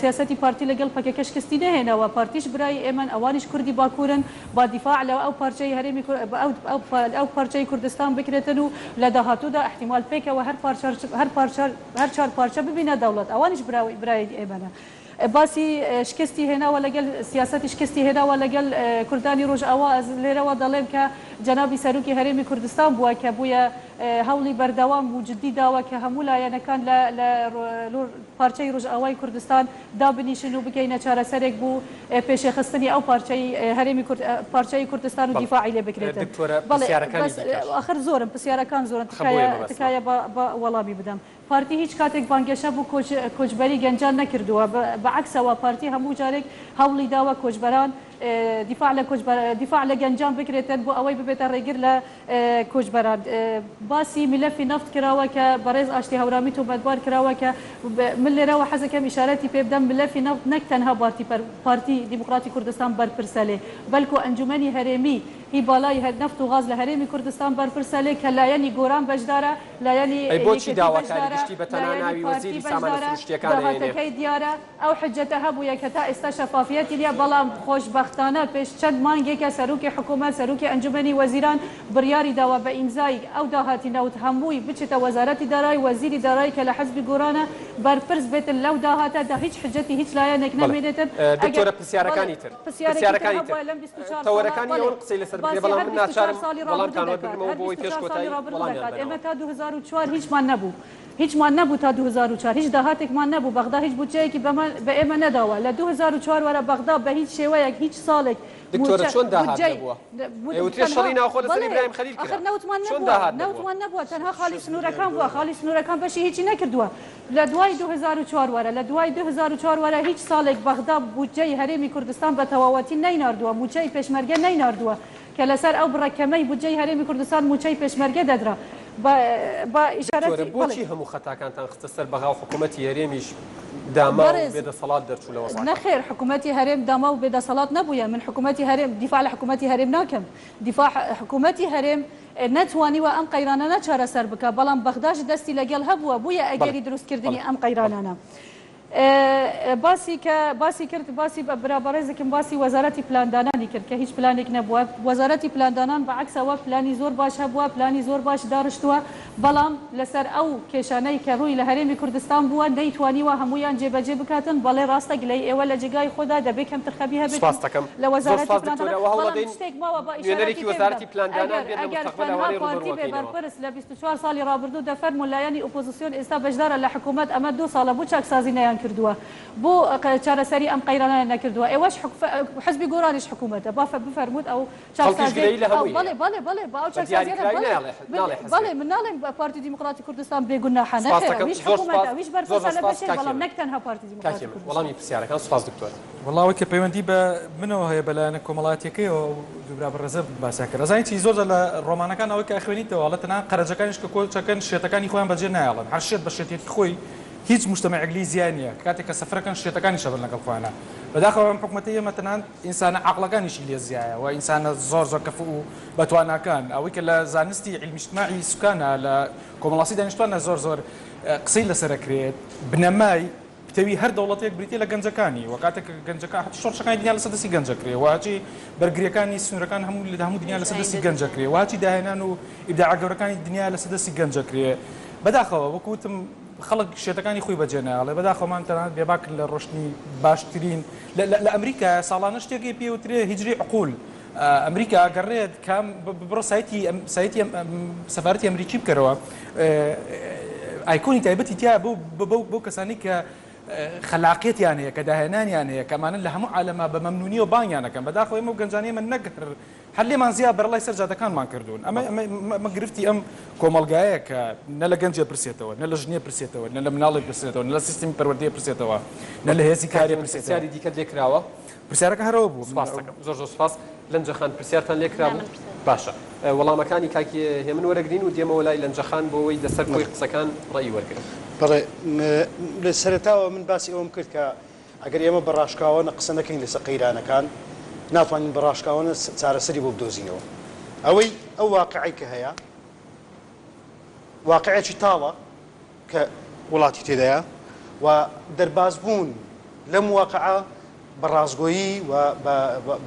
سیاسەتی پارتی لەگەڵ پەکەکە شکستی نەهێناوە، پارتیش برای ئێمەن ئەوانیش کوردی باکوورن با دیفاع لە ئەو پارچەی هەرێمی ئەو پارچەی کوردستان بکرێتن و لە داهاتوودا ئیحتیمال پێکەوە هەر پارچە هەر پارچە هەر چوار پارچە ببینە دەوڵەت ئەوانیش برای ئێمەنە. باسی شکستی هێناوە لەگەل سیاسەتی شکستی هێناوە لەگەل کوردانی ڕۆژئاوا ئەز لێرەوە دەڵێم کە جەنابی سەرۆکی هەرێمی کوردستان بووە کە بوویە هەوڵی بەردەوام و جدی داوە کە هەموو لایەنەکان لە لە پارچەی ڕۆژئاوای کوردستان دابنیشن و بگەینە چارەسەرێک بو پێشێخستنی ئەو پارچەی هەرێمی کورد پارچەی کوردستان و بەڵێ دیفاعی لێ بکرێتن دکتۆرە بەڵێ پرسیارەکانی بەس دیکەش ئاخر زۆرن پرسیارەکان زۆرن خە بۆیە تکایە مەبەستمە. تکایە با با وەڵامی بدەم. پارتی هیچ کاتێک بانگەشە بۆ کۆچبەری گەنجان نەکردووە، بە عەکسەوە پارتی هەموو جارێک هەوڵی داوە کۆچبەران دیفاع لە دیفاع لە گەنجان بکرێتن بۆ ئەوەی ببێتە ڕێگر لە کۆچبەران. باسی میلەفی نەفت کراوە کە بەڕێز ئاشتی هەورامی تۆمەتبار کراوە کە من لێرەوە حەزەکەم ئیشارەتی پێ بدەم ملەفی نەفت نەک تەنها پارتی دیموکراتی کوردستان بەرپرسە لێ بەلکو ئەنجومەنی هەرێمی هی بالای نەفت و غاز لە هەرێمی کوردستان بەرپرسە لێ کە لایەنی گۆران بەشدارە لایەنی ئەی بۆچی یەکێتی داواکاری بەشدارە، گشتی بە تەنها لایەنی ناوی پارتی وەزیری سامانە بەشدارە، سروشتییەکان ئەیەنێ؟ داهاتەکەی دیارە، ئەو حجەتە هەبوویە کە تا ئێستا شەفافیەتی نیە، بەڵام خۆشبەختانە پێش چەند مانگێکە سەرۆکی حکومەت، سەرۆکی ئەنجومەنی وەزیران بڕیاری داوە بە ئیمزای ئەو داهاتی نەوت هەمووی بچێتە وەزارەتی دارای، وەزیری دارایی کە لە حزبی گۆرانە بەرپرس بێتن لەو داهاتە دا هیچ حجەتی هیچ لایەنێک بەڵێ نەمێنێتن، ئەگەر دکتۆرە بەڵێ پرسیارەکانی تر پرسیارێکی تر پرسیارەکانی تر هەبووە لەم 24 ساڵە تەوەرەکانی بەڵێ ئەوەن قسەی لەسەر بکرێ باسی بەڵام هەر من 24 ناچارم ساڵی ڕابردوو وەڵامتان دەکات وەربگرمەوە هەر بۆ ئەوەی پێش 24 ساڵی کۆتایی ڕابردوو وەڵامیان دەکات ئێمە بەنەوە. تا 2004 هیچمان نەبوو هیچمان نەبوو تا 2004 هیچ داهاتێکمان نەبوو بەغدا هیچ بودجەیەکی بەمە بە ئێمە نەداوە لە 2004 وەرە بەغدا بە هیچ شێوەیەک هیچ ساڵێک دکتۆرە مووچە چۆن داهات بودجەی نەبووە؟ بود ئەوترێ تەنها شەڕی ناوخۆ لەسەر بەڵێ ئیبراهیم خەلیل ئاخر کرا نەوتمان چۆن نەبووە داهات نەبووە؟ نەوتمان نەبووە تەنها خاڵی سنوورەکان بووە خاڵی سنوورەکان بەشی هیچی نەکردووە لە دوای 2004 وەرە لە دوای 2004 وەرە هیچ ساڵێک بەغدا بودجەی هەرێمی کوردستان بە تەواوەتی نەیناردووە مووچەی پێشمەرگە نەیناردووە. کە لەسەر ئەو بڕە کەمەی بودجەی هەرێمی کوردستان مووچەی پێشمەرگە دەدرا بە بە دکتۆرە ئیشارەتی بەڵێ. بۆچی هەموو خەتاکانتان خستە سەر بەغا و حکوومەتی هەرێمیش داماو و بەڕێز بێ دەسەڵات دەرچوو لە وەزعەکە؟ نەخێر حکوومەتی هەرێم داماو و بێ دەسەڵات نەبوویە من حکوومەتی هەرێم دیفاع لە حکوومەتی هەرێم ناکەم دیفاع حکوومەتی هەرێم نەتوانیوە ئەم قەیرانانە چارەسەر بکا بەڵام بەغداش دەستی لەگەڵ هەبووە بوویە بەڵێ ئەگەری دروستکردنی بەڵێ ئەم بەڵێ. قەیرانانە. باسی کە باسی کرد باسی برا بەڕێزکم باسی وەزارەتی پلاندانانی کرد کە هیچ پلانێک نەبووە وەزارەتی پلاندانان بە عەکسەوە پلانی زۆر باش هەبووە پلانی زۆر باش داڕشتووە بەڵام لەسەر ئەو کێشانەی کە ڕووی لە هەرێمی کوردستان بووە نەیتوانیوە هەموویان جێبەجێ بکاتن بەڵێ ڕاستە گلەی ئێوە لە جێگای خۆدا دەبێ کەمترخەمی هەبێتن سپاست دەکەم. لە زۆر وەزارەتی سپاس پلاندانان دکتۆرە. ئەوە بەڵام هەوڵەدەین شتێک ماوە با نوێنەرێکی ئیشارەتی پێ بدەم وەزارەتی پلاندانان ئەگەر بێت لە ئەگەر مستەقبەل تەنها ئەوانەی پارتی بێ ڕووبەڕووەکەینەوە. بەرپرس لە 24 ساڵی ڕابردوو دەفەرموون لایەنی ئۆپۆزسیۆن ئێستا بەشدارە لە حکوومەت ئەمە دوو ساڵە بۆ چاکسازی نەیانکردووە بۆ چارەسەری ئەم قەیرانەیان نەکردووە ئێوەش حزبی گۆڕانیش حکوومەتە با بفەرمووت ئەو خەڵکیش چاکسازیەی گلەیی لە ئەو هەمووی بەڵێ هەیە. بەڵێ بەڵێ با ئەو بە چاکسازیانە دیاریکراوی بەڵێ نایەڵێ ناڵێ حزبێک. بەڵێ من ناڵێم پارتی دیموکراتی کوردستان بێ گوناحە سپاس نەخێر دەکەم. ئەویش زۆر سپاس حکوومەتە ئەویش زۆر بەرپرسە زۆر لە سپاس بەشێک کاک بەڵام هێمن. نەک تەنها پارتی کاک دیموکراتی هێمن کوردستان. وەڵامی پرسیارەکان سپاس دکتۆر. وەڵا ئەوەی کە پەیوەندی بە منەوە هەیە بە لایەنە کۆمەڵایەتیەکەیەوە ئەو دوو برا بەڕێزە باسیان کرد ئەزانی چی زۆر جار لە ڕۆمانەکان ئەوەی کە ئەخوێنیتەوە ئەڵێ تەنها قەرەجەکانیش کە کۆچەکەن شێتەکانی خۆیان بەجێ نایەڵن هەر شێت بە شێتیەتی خۆی هیچ موجتەمەعێک لێی زیا نییە کاتێک کە سەفرەکەن شێتەکانیش ئەبن لەگەڵ خۆیانا بەداخەوە ئەم حکومەتەی ئێمە تەنها ئینسانە عاقڵەکانیشی لێ زیایە و ئینسانە زۆر زۆر کەفو و بەتواناکان ئەوەی کە لە زانستی عیلمی اجتماعی سوکانە لە کۆمەڵاسی دانیشتوانە زۆر زۆر قسەی لەسەر ئەکرێت بنەمای پتەوی هەر دەوڵەتێک بریتیە لە گەنجەکانی و کاتێک کە گەنجەکان هەرچی شۆڕشەکانی دنیا لەسەر دەستی گەنج ئەکرێ و هەرچی بەرگریەکانی سنوورەکان هەموو لە هەموو دنیا لەسەر دەستی گەنج ئەکرێ و هەرچی داهێنان و ئیبداعە گەورەکانی دنیا لەسەر دەستی گەنج ئەکرێ بەداخەوە وەکو وتم خەڵک شێتەکانی خۆی بەجێ نایەڵێ بەداخەوە مان تەنانەت بێباکن لە ڕۆشتنی باشترین لە ئەمریکا ساڵانە شتێکی پێ وترێ هیجری عقول ئەمریکا گەڕێت کام بڕۆ سایتی سایتی سەفارەتی ئەمریکی بکەرەوە ئایکۆنی تایبەتی تیا بۆ بۆ کەسانی کە خەلاقیەتیان هەیە کە داهێنانیان هەیە کەمانە لە هەموو عالەما بە مەمنونیەوە بانگیان ئەکەن بەداخەوە ئێمە و گەنجانی ئێمە نەک هەر هەر لێمان زیا بەرەڵای سەر جادەکانمان کردوون ئەمە ئەمە گرفتی ئەم کۆمەڵگایە کە نە لە گەنجێ پرسێتەوە نە لە ژنێ پرسێتەوە نە لە مناڵێ پرسێتەوە نە لە سیستمی پەروەردەیە پرسێتەوە نە لە هێزی کارێ پرسێتەوە. پرسیاری دیکەت لێ کراوە؟ پرسیارەکە هەر ئەوە بوو. سپاست دەکەم زۆر زۆر سپاس. لەنجە خان پرسیارتان لێ کرابوو؟ باشە وەڵامەکانی کاک هێمن وەرەگرین و دێمەوە لای لەنجە خان بۆ ئەوەی لەسەر کۆی قسەکان ڕەئی وەرگرم. بەڵێ لە سەرەتاوە من باسی ئەوەم کرد کە ئەگەر ئێمە بە ڕاشکاوانە قسە نەکەین لەسەر قەیرانەکان ناتوانین بە ڕاشکاوانە چارەسەری بۆ بدۆزینەوە. ئەوەی ئەو واقعەی کە هەیە واقعێکی تاڵە کە وڵاتی تێدایە و دەربازبوون لەم واقعە بە ڕاستگۆیی و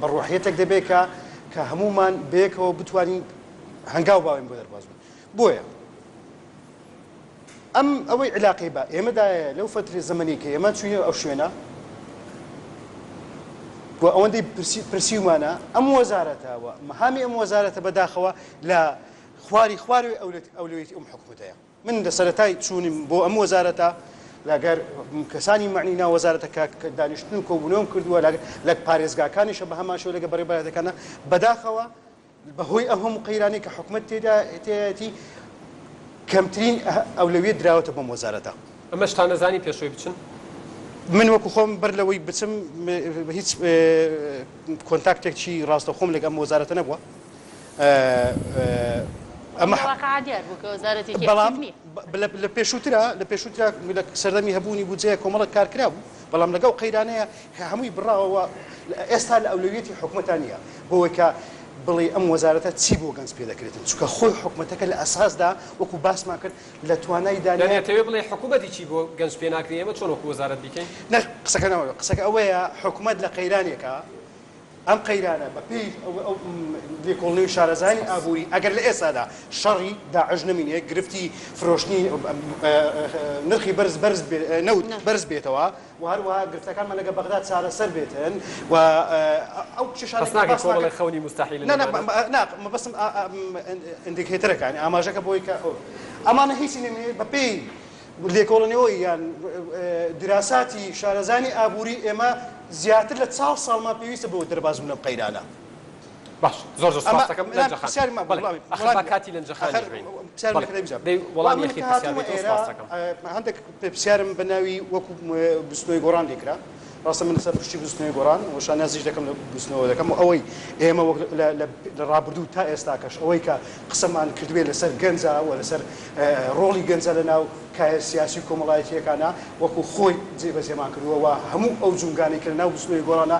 بە ڕۆحیەتێک دەبێت کە کە هەموومان بەیەکەوە بتوانین هەنگاو باوێن بۆ دەربازبوون. بۆیە ئەم ئەوەی عیلاقەی بە ئێمەدایە لەو فەترەی زەمەنی کە ئێمە چووینە ئەو شوێنە و ئەوەندەی پرسیومانە ئەم وەزارەتە و مەهامی ئەم وەزارەتە بەداخەوە لە خواری خوارەوەی ئەولەویەتی ئەم حکومەتەیە. من لە سەرەتای چوونم بۆ ئەم وەزارەتە لەگەر کەسانی مەعنی ناو وەزارەتەکە کە دانیشتن و کۆبوونەوەم کردووە لە پارێزگاکانیشە بە هەمان شێوە لەگە بەڕێوەبەرایەتەکانە بەداخەوە بەهۆی ئەو هەموو قەیرانەی کە حکومەت تێدا تێیەتی کەمترین ئەولەویەت دراوەتە بەم وەزارەتە. ئەمەشتان ئەزانی پێش ئەوەی بچن؟ من وەکو خۆم بەر لەوەی بچم هیچ کۆنتاکتێکی ڕاستەوخۆم لەگە ئەم وەزارەتە نەبووە. ئەمە واقع دیار بوو کە وەزارەتێکی بەڵام ئەکتیڤ نییە. لە پێشووترا لە پێشووترا لە سەردەمی هەبوونی بودجەیە کۆمەڵێک کار کرابوو بەڵام لەگەڵ قەیرانەیە هەمووی بڕاوە و ئێستا لە ئەولەویەتی حکومەتا نییە بۆوەی کە بڵێی ئەم وەزارەتە چی بۆ گەنج پێ دەکرێتن چونکە خۆی حکومەتەکە لە ئەساسدا وەکو باسمان کرد لە توانایدا یانی نییە. ئەتەوێ بڵێی حکومەت هیچی بۆ گەنج پێ ناکرێ ئێمە چۆن وەکو وەزارەت بیکەین؟ نا قسەکە نەوەیە قسەکە ئەوەیە حکومەت لە قەیرانێکا ئەم قەیرانە بە پێی ئەو لێکۆڵینەوەی شارەزایانی ئابووری ئەگەر لە ئێستادا شەڕی داعش نەمینێ گرفتی فرۆشتنی نرخی بەرز بەرز نەوت بەرز بێتەوە و هەروەها گرفتەکانمان لەگە بەغدا چارەسەر بێتن و ئەو کێشانەی بەس کە ناکەی باسمان کۆمەڵێ کرد خەونی موستەحیلن نا نا ئەمانە؟ نا مەبەستم indicator ەکە یانی ئاماژەکە بۆی کە ئەمانە هیچی نەمێنێ بە پێی لێکۆڵینەوەی یان دیراساتی شارەزایانی ئابووری ئێمە زیاتر لە چاڵ ساڵمان پێویستە بۆ دەربازبوون لەم قەیرانە. باش زۆر زۆر ئەمە سوپاست دەکەم نا لەنجە خان. پرسیاری ما بەڵێ وەڵامی ئەخر با وەڵامی کاتی لەنجە ئەخر خانیش بەین. پرسیارم بەڵێ لێ کردی بجا. دەی وەڵا وەڵامی من ئەخیر کە پرسیار هاتوومە بێتەوە ئێرە سوپاست دەکەم. هەندێک پرسیارم بە ناوی وەکوو بزوتنەوەی گۆڕان لێ کرا. ڕاستە من لەسەر پشتی بزوتنەوەی گۆڕان و شانازیش دەکەم لە بزوتنەوە دەکەم و ئەوەی ئێمە وەک لە ڕابردوو تا ئێستاکەش ئەوەی کە قسەمان کردبێ لەسەر گەنجە و لەسەر ڕۆڵی گەنجە لە ناو کایە سیاسی و کۆمەڵایەتییەکانا وەکو خۆی جێبەجێمان کردووە و هەموو ئەو جومگانەی کە لە ناو بزوتنەوەی گۆڕانا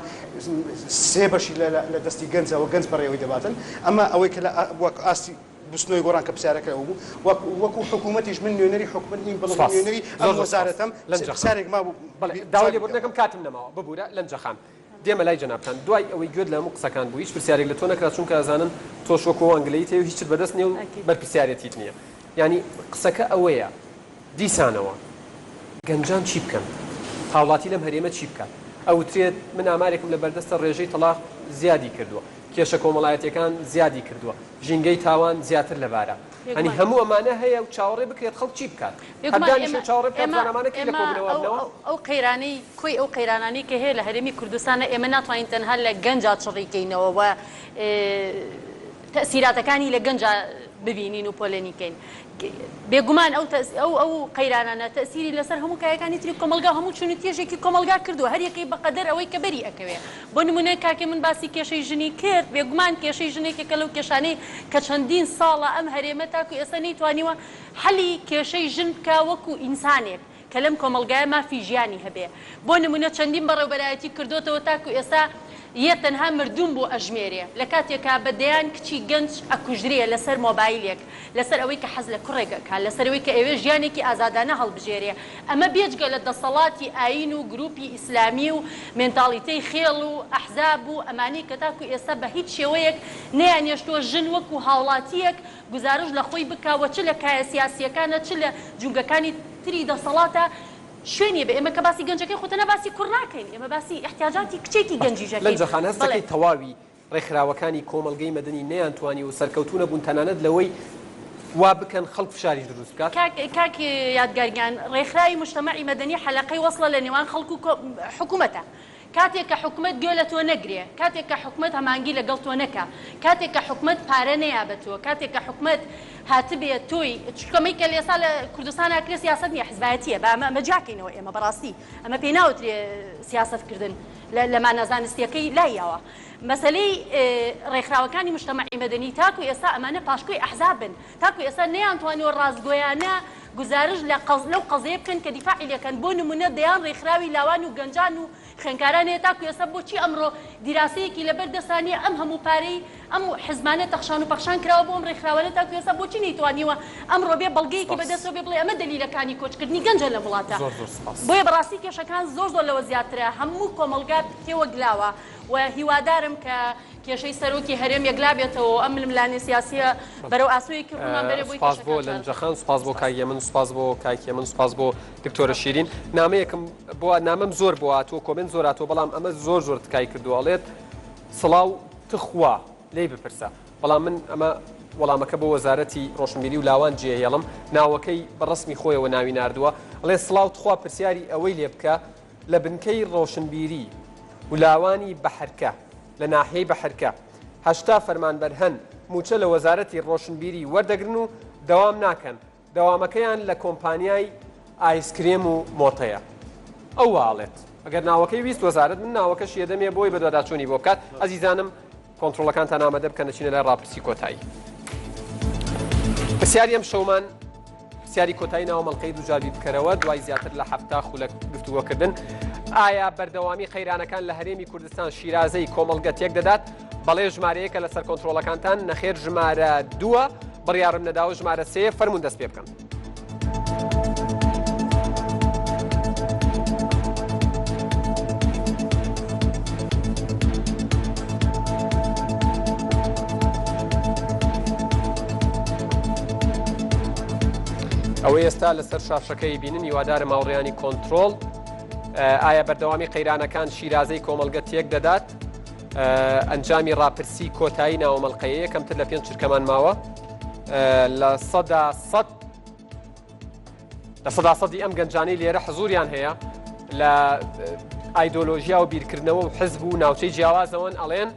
سێ بەشی لە دەستی گەنجە و گەنج بەڕێوەی دەباتن ئەمە ئەوەی کە لە وەک ئاستی بزوتنەوەی گۆڕان کە پرسیارەکە ئەوە بوو وەک وەکو حکوومەتیش من نوێنەری حکومەت نیم بەڵکو سپاس. نوێنەری زۆر ئەم زۆر سپاس. وەزارەتەم لەنجە خان. پرسیارێک مابوو بەڵێ داوای جوابی لێبوردن بدەوە. ئەکەم کاتم نەماوە ببورە لەنجە خان. دێمە لای جەنابتان دوای ئەوەی گوێت لە هەموو قسەکان بوو هیچ پرسیارێک لە تۆ نەکرا چونکە ئەزانن تۆش وەکو ئەوان گلەییت هەیە و هیچت بەدەست نیە و بەرپرسیارێتیت نیە یانی قسەکە ئەوەیە دیسانەوە گەنجان چی بکەن هاوڵاتی لەم هەرێمە چی بکات ئەوترێت من ئامارێکم لە بەردەستە ڕێژەی تەڵاق زیادی کردووە کێشە کۆمەڵایەتیەکان زیادی کردووە ژینگەی تاوان زیاتر لەبارە یانی بێگومان. هەموو ئەمانە هەیە و چاوەڕێ بکرێت خەڵک چی بکات؟ هەر بێگومان دانیشێ ئێمە و چاوەڕێ بکات ئێمە جوان ئەمانە کەی لە ئێمە کۆبوونەوە ئەو ئەبنەوە؟ ئەو ئەو قەیرانەی کۆی ئەو قەیرانانەی کە هەیە لە هەرێمی کوردستانە ئێمە ناتوانین تەنها لە گەنجا چڕی کەینەوە و تەئسیراتەکانی لە گەنجا ببینین و پۆلێنی کەین بێگومان ئەو تەس ئەو ئەو قەیرانانە تەئسیری لەسەر هەموو کایەکانی تری کۆمەڵگا و هەموو چون و تێژێکی کۆمەڵگا کردووە هەر یەکەی بە قەدەر ئەوەی کە بەری ئەکەوێ بۆ نموونە کاکێ من باسی کێشەی ژنی کرد، بێگومان کێشەی ژن یەکێکە لەو کێشانەی کە چەندین ساڵە ئەم هەرێمە تاکو ئێستا نەیتوانیوە حەلی کێشەی ژن بکا وەکو ئینسانێک کە لەم کۆمەڵگایە مافی ژیانی هەبێ. بۆ نموونە چەندین بەڕێوبەرایەتی کردۆتەوە تاکو ئێستا یە تەنها مردوون بۆ ئەژمێرێ لە کاتێکا بە دەیان کچی گەنج ئەکوژرێ لەسەر مۆبایلێک لەسەر ئەوەی کە حەز لە کوڕێک ئەکا لەسەر ئەوەی کە ئەیەوێ ژیانێکی ئازادانە هەڵبژێرێ ئەمە بێجگە لە دەسەڵاتی ئایین و گروپی ئیسلامی و مێنتاڵیتەی خێڵ و ئەحزاب و ئەمانەی کە تاکو ئێستا بە هیچ شێوەیەک نەیانێشتووە ژن وەکو هاوڵاتییەک گوزارشت لە خۆی بکا و چ لە کایە سیاسییەکانە چ لە جومگەکانی تری دەسەڵاتە شوێنی بێ. ئێمە کە باسی گەنجەکەی خۆ تەنها باسی کوڕ ناکەین ئێمە باسی ئیحتیاجاتی کچێکی گەنجیش ئەکەین. لەنجە خان هەست بەڵێ. دەکەی تەواوی ڕێکخراوەکانی کۆمەڵگەی مەدەنی نەیانتوانی و سەرکەوتوو نەبوون تەنانەت لەوەی وا بکەن خەڵک فشاریش دروست بکات؟ کاک کاک یادگار گیان ڕێکخراوی موجتەمەعی مەدەنی حەلەقەی وەسڵە لە نێوان خەڵک و حکومەتە. کاتێک کە حکومەت گوێ لە تۆ نەگرێ، کاتێک کە حکومەت هەمانگی لەگەڵ تۆ نەکا، کاتێک کە حکومەت پارە نەیا بە تۆ، کاتێک کە حکومەت هاتبێ تۆی، چونکە ئەمەی کە ئێستا لە کوردستان ئەکرێ سیاسەت نییە حزبایەتییە، با ئەمە ئەمە جیاکەینەوە ئێمە بەڕاستی ئەمە پێی ناوترێ سیاسەت کردن لە لە مانا زانستییەکەی لایاوە. مەسەلەی ڕێکخراوەکانی موجتەمەعی مەدەنی تاکو ئێستا ئەمانە پاشکۆی ئەحزابن، تاکو ئێستا نەیانتوانیوە ڕاستگۆیانە گوزارشت لە قەز لەو قەزیە بکەن کە دیفاعی لێکەن، بۆ نمونە دەیان ڕێکخراوی لاوان و گەنجان و خوێندکاران هەیە تاکو ئێستا بۆچی ئەمڕۆ دیراسەیەکی لەبەر دەستا نیە ئەم هەموو پارەی ئەم حزبانە تەخشان و پەخشان کراوە بۆ ئەم ڕێکخراوانە تاکو ئێستا بۆچی نەیتوانیوە ئەمڕۆ بێ بەڵگەیەکی سپاس. بەدەستەوە بێ بڵێ ئەمە دەلیلەکانی کۆچکردنی گەنجە لەم وڵاتە زۆر زۆر سپاس. بۆیە بەڕاستی کێشەکان زۆر زۆر لەوە زیاترە هەموو کۆمەڵگا تێوەگلاوە و هیوادارم کە کێشەی سەرۆکی هەرێم یەکلابێتەوە و ئەم ململانێ سیاسیە بەرەو ئاسۆیەکی ڕوونمان بەرێ بۆی سوپاس بۆ کێشەکان چارەسەر لەنجە خان سوپاس بۆ کاک یەمن سوپاس بۆ کاک یەمن سوپاس بۆ دکتۆرە شیرین نامەیەکم بۆ نامەم زۆر بۆ هاتووە کۆمێنت زۆر هاتووە بەڵام ئەمە زۆر زۆر تکای کردووە ئەڵێت سڵاو تخوا لێی بپرسە بەڵام من ئەمە وەڵامەکە بۆ وەزارەتی ڕۆشنبیری و لاوان جێهێڵم ناوەکەی بە ڕەسمی خۆیەوە ناوی ناردووە ئەڵێ سڵاو تخوا پرسیاری ئەوەی لێ بکە لە بنکەی ڕۆشنبیری و لاوانی بەحرکە لە ناحیەی بەحرکە 80 فەرمانبەر هەن مووچە لە وەزارەتی ڕۆشنبیری وەردەگرن و دەوام ناکەن، دەوامەکەیان لە کۆمپانیای ئایسکرێم و مۆتەیە. ئەو وا ئەڵێت. ئەگەر ناوەکەی ویست وەزارەت من ناوەکەشی ئەدەمێ بۆی بەدواداچوونی بۆ بکات. ئەزیزانم کۆنتڕۆڵەکانتان ئامادە بکەن دەچینە لای ڕاپرسی کۆتایی. پرسیاری ئەم شەومان پرسیاری کۆتایی ناوە مەڵقەی دووجار بیربکەرەوە دوای زیاتر لە 70 خولەک گفتوگۆکردن ئایا بەردەوامی قەیرانەکان لە هەرێمی کوردستان شیرازەی کۆمەڵگە تێک دەدات بەڵێ ژمارەیەکە لەسەر کۆنتترۆلەکانتان نەخێر ژمارە دووە بڕیارم نەداوە ژمارە سێ فەرمونون دەست پێ بکەن. ئەوەی ئێستا لەسەر شاشەکەی بینن هیوادارم هاوڕێیانی کۆنترۆڵ ئایا بەردەوامی قەیرانەکان شیرازەی کۆمەڵگە تێک دەدات ئەنجامی ڕاپرسی کۆتایی ناوەمەڵقەیە کەمتر لە پێنج چرکەمان ماوە 100% 100%ی ئەم گەنجانەی لێرە حزوریان هەیە لە ئایدۆلۆژیا و بیرکردنەوە و حزب و ناوچەی جیاوازەوەن ئەڵێن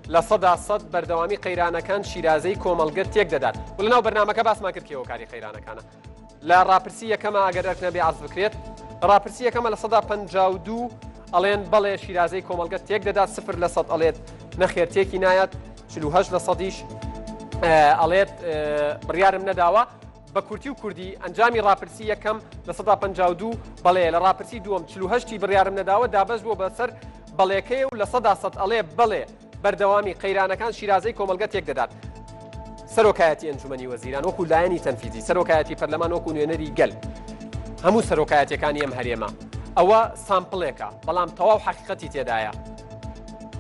100% بەردەوامی قەیرانەکان شیرازەی کۆمەڵگە تێک دەدات و لەناو بەرنامەکە باسمان کرد کێ هۆکاری قەیرانەکانە لە ڕاپرسی یەکەمە ئەگەر ئەرک نەبێ عەرز بکرێت ڕاپرسی یەکەمە 52% ئەڵێن بەڵێ شیرازەی کۆمەڵگە تێک دەدات، 0% ئەڵێت نەخێر تێکی نایات، 48 لە سەدیش ئەڵێت بڕیارم نەداوە. بە کورتی و کوردی ئەنجامی ڕاپرسی یەکەم 52% بەڵێ، لە ڕاپرسی دووەم 48 ی بڕیارم نەداوە دابەش بووە بەسەر بەڵێکەی و 100% ئەڵێ بەڵێ بەردەوامی قەیرانەکان شیرازەی کۆمەڵگە تێک دەدات. سەرۆکایەتی ئەنجومەنی وەزیران وەکو لایەنی تەنفیزی، سەرۆکایەتی پەرلەمان وەکو نوێنەری گەل، هەموو سەرۆکایەتیەکانی ئەم هەرێمە، ئەوە سامپڵێکە، بەڵام تەواو حەقیقەتی تێدایە.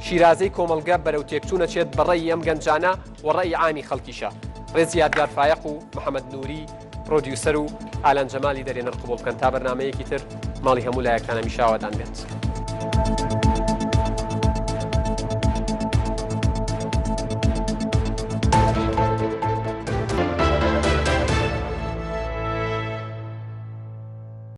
شیرازەی کۆمەڵگە بەرەو تێکچوون ئەچێت بە ڕەئی ئەم گەنجانە و ڕەئی عامی خەڵکیشە. ڕێزی یادگار فایەق و محەمەد نوری پرۆدیوسەر و ئالان جەمالی دەرێنەر قبوڵ بکەن تا بەرنامەیەکی تر ماڵی هەموو لایەکتان هەمیشە ئاوەدان بێت.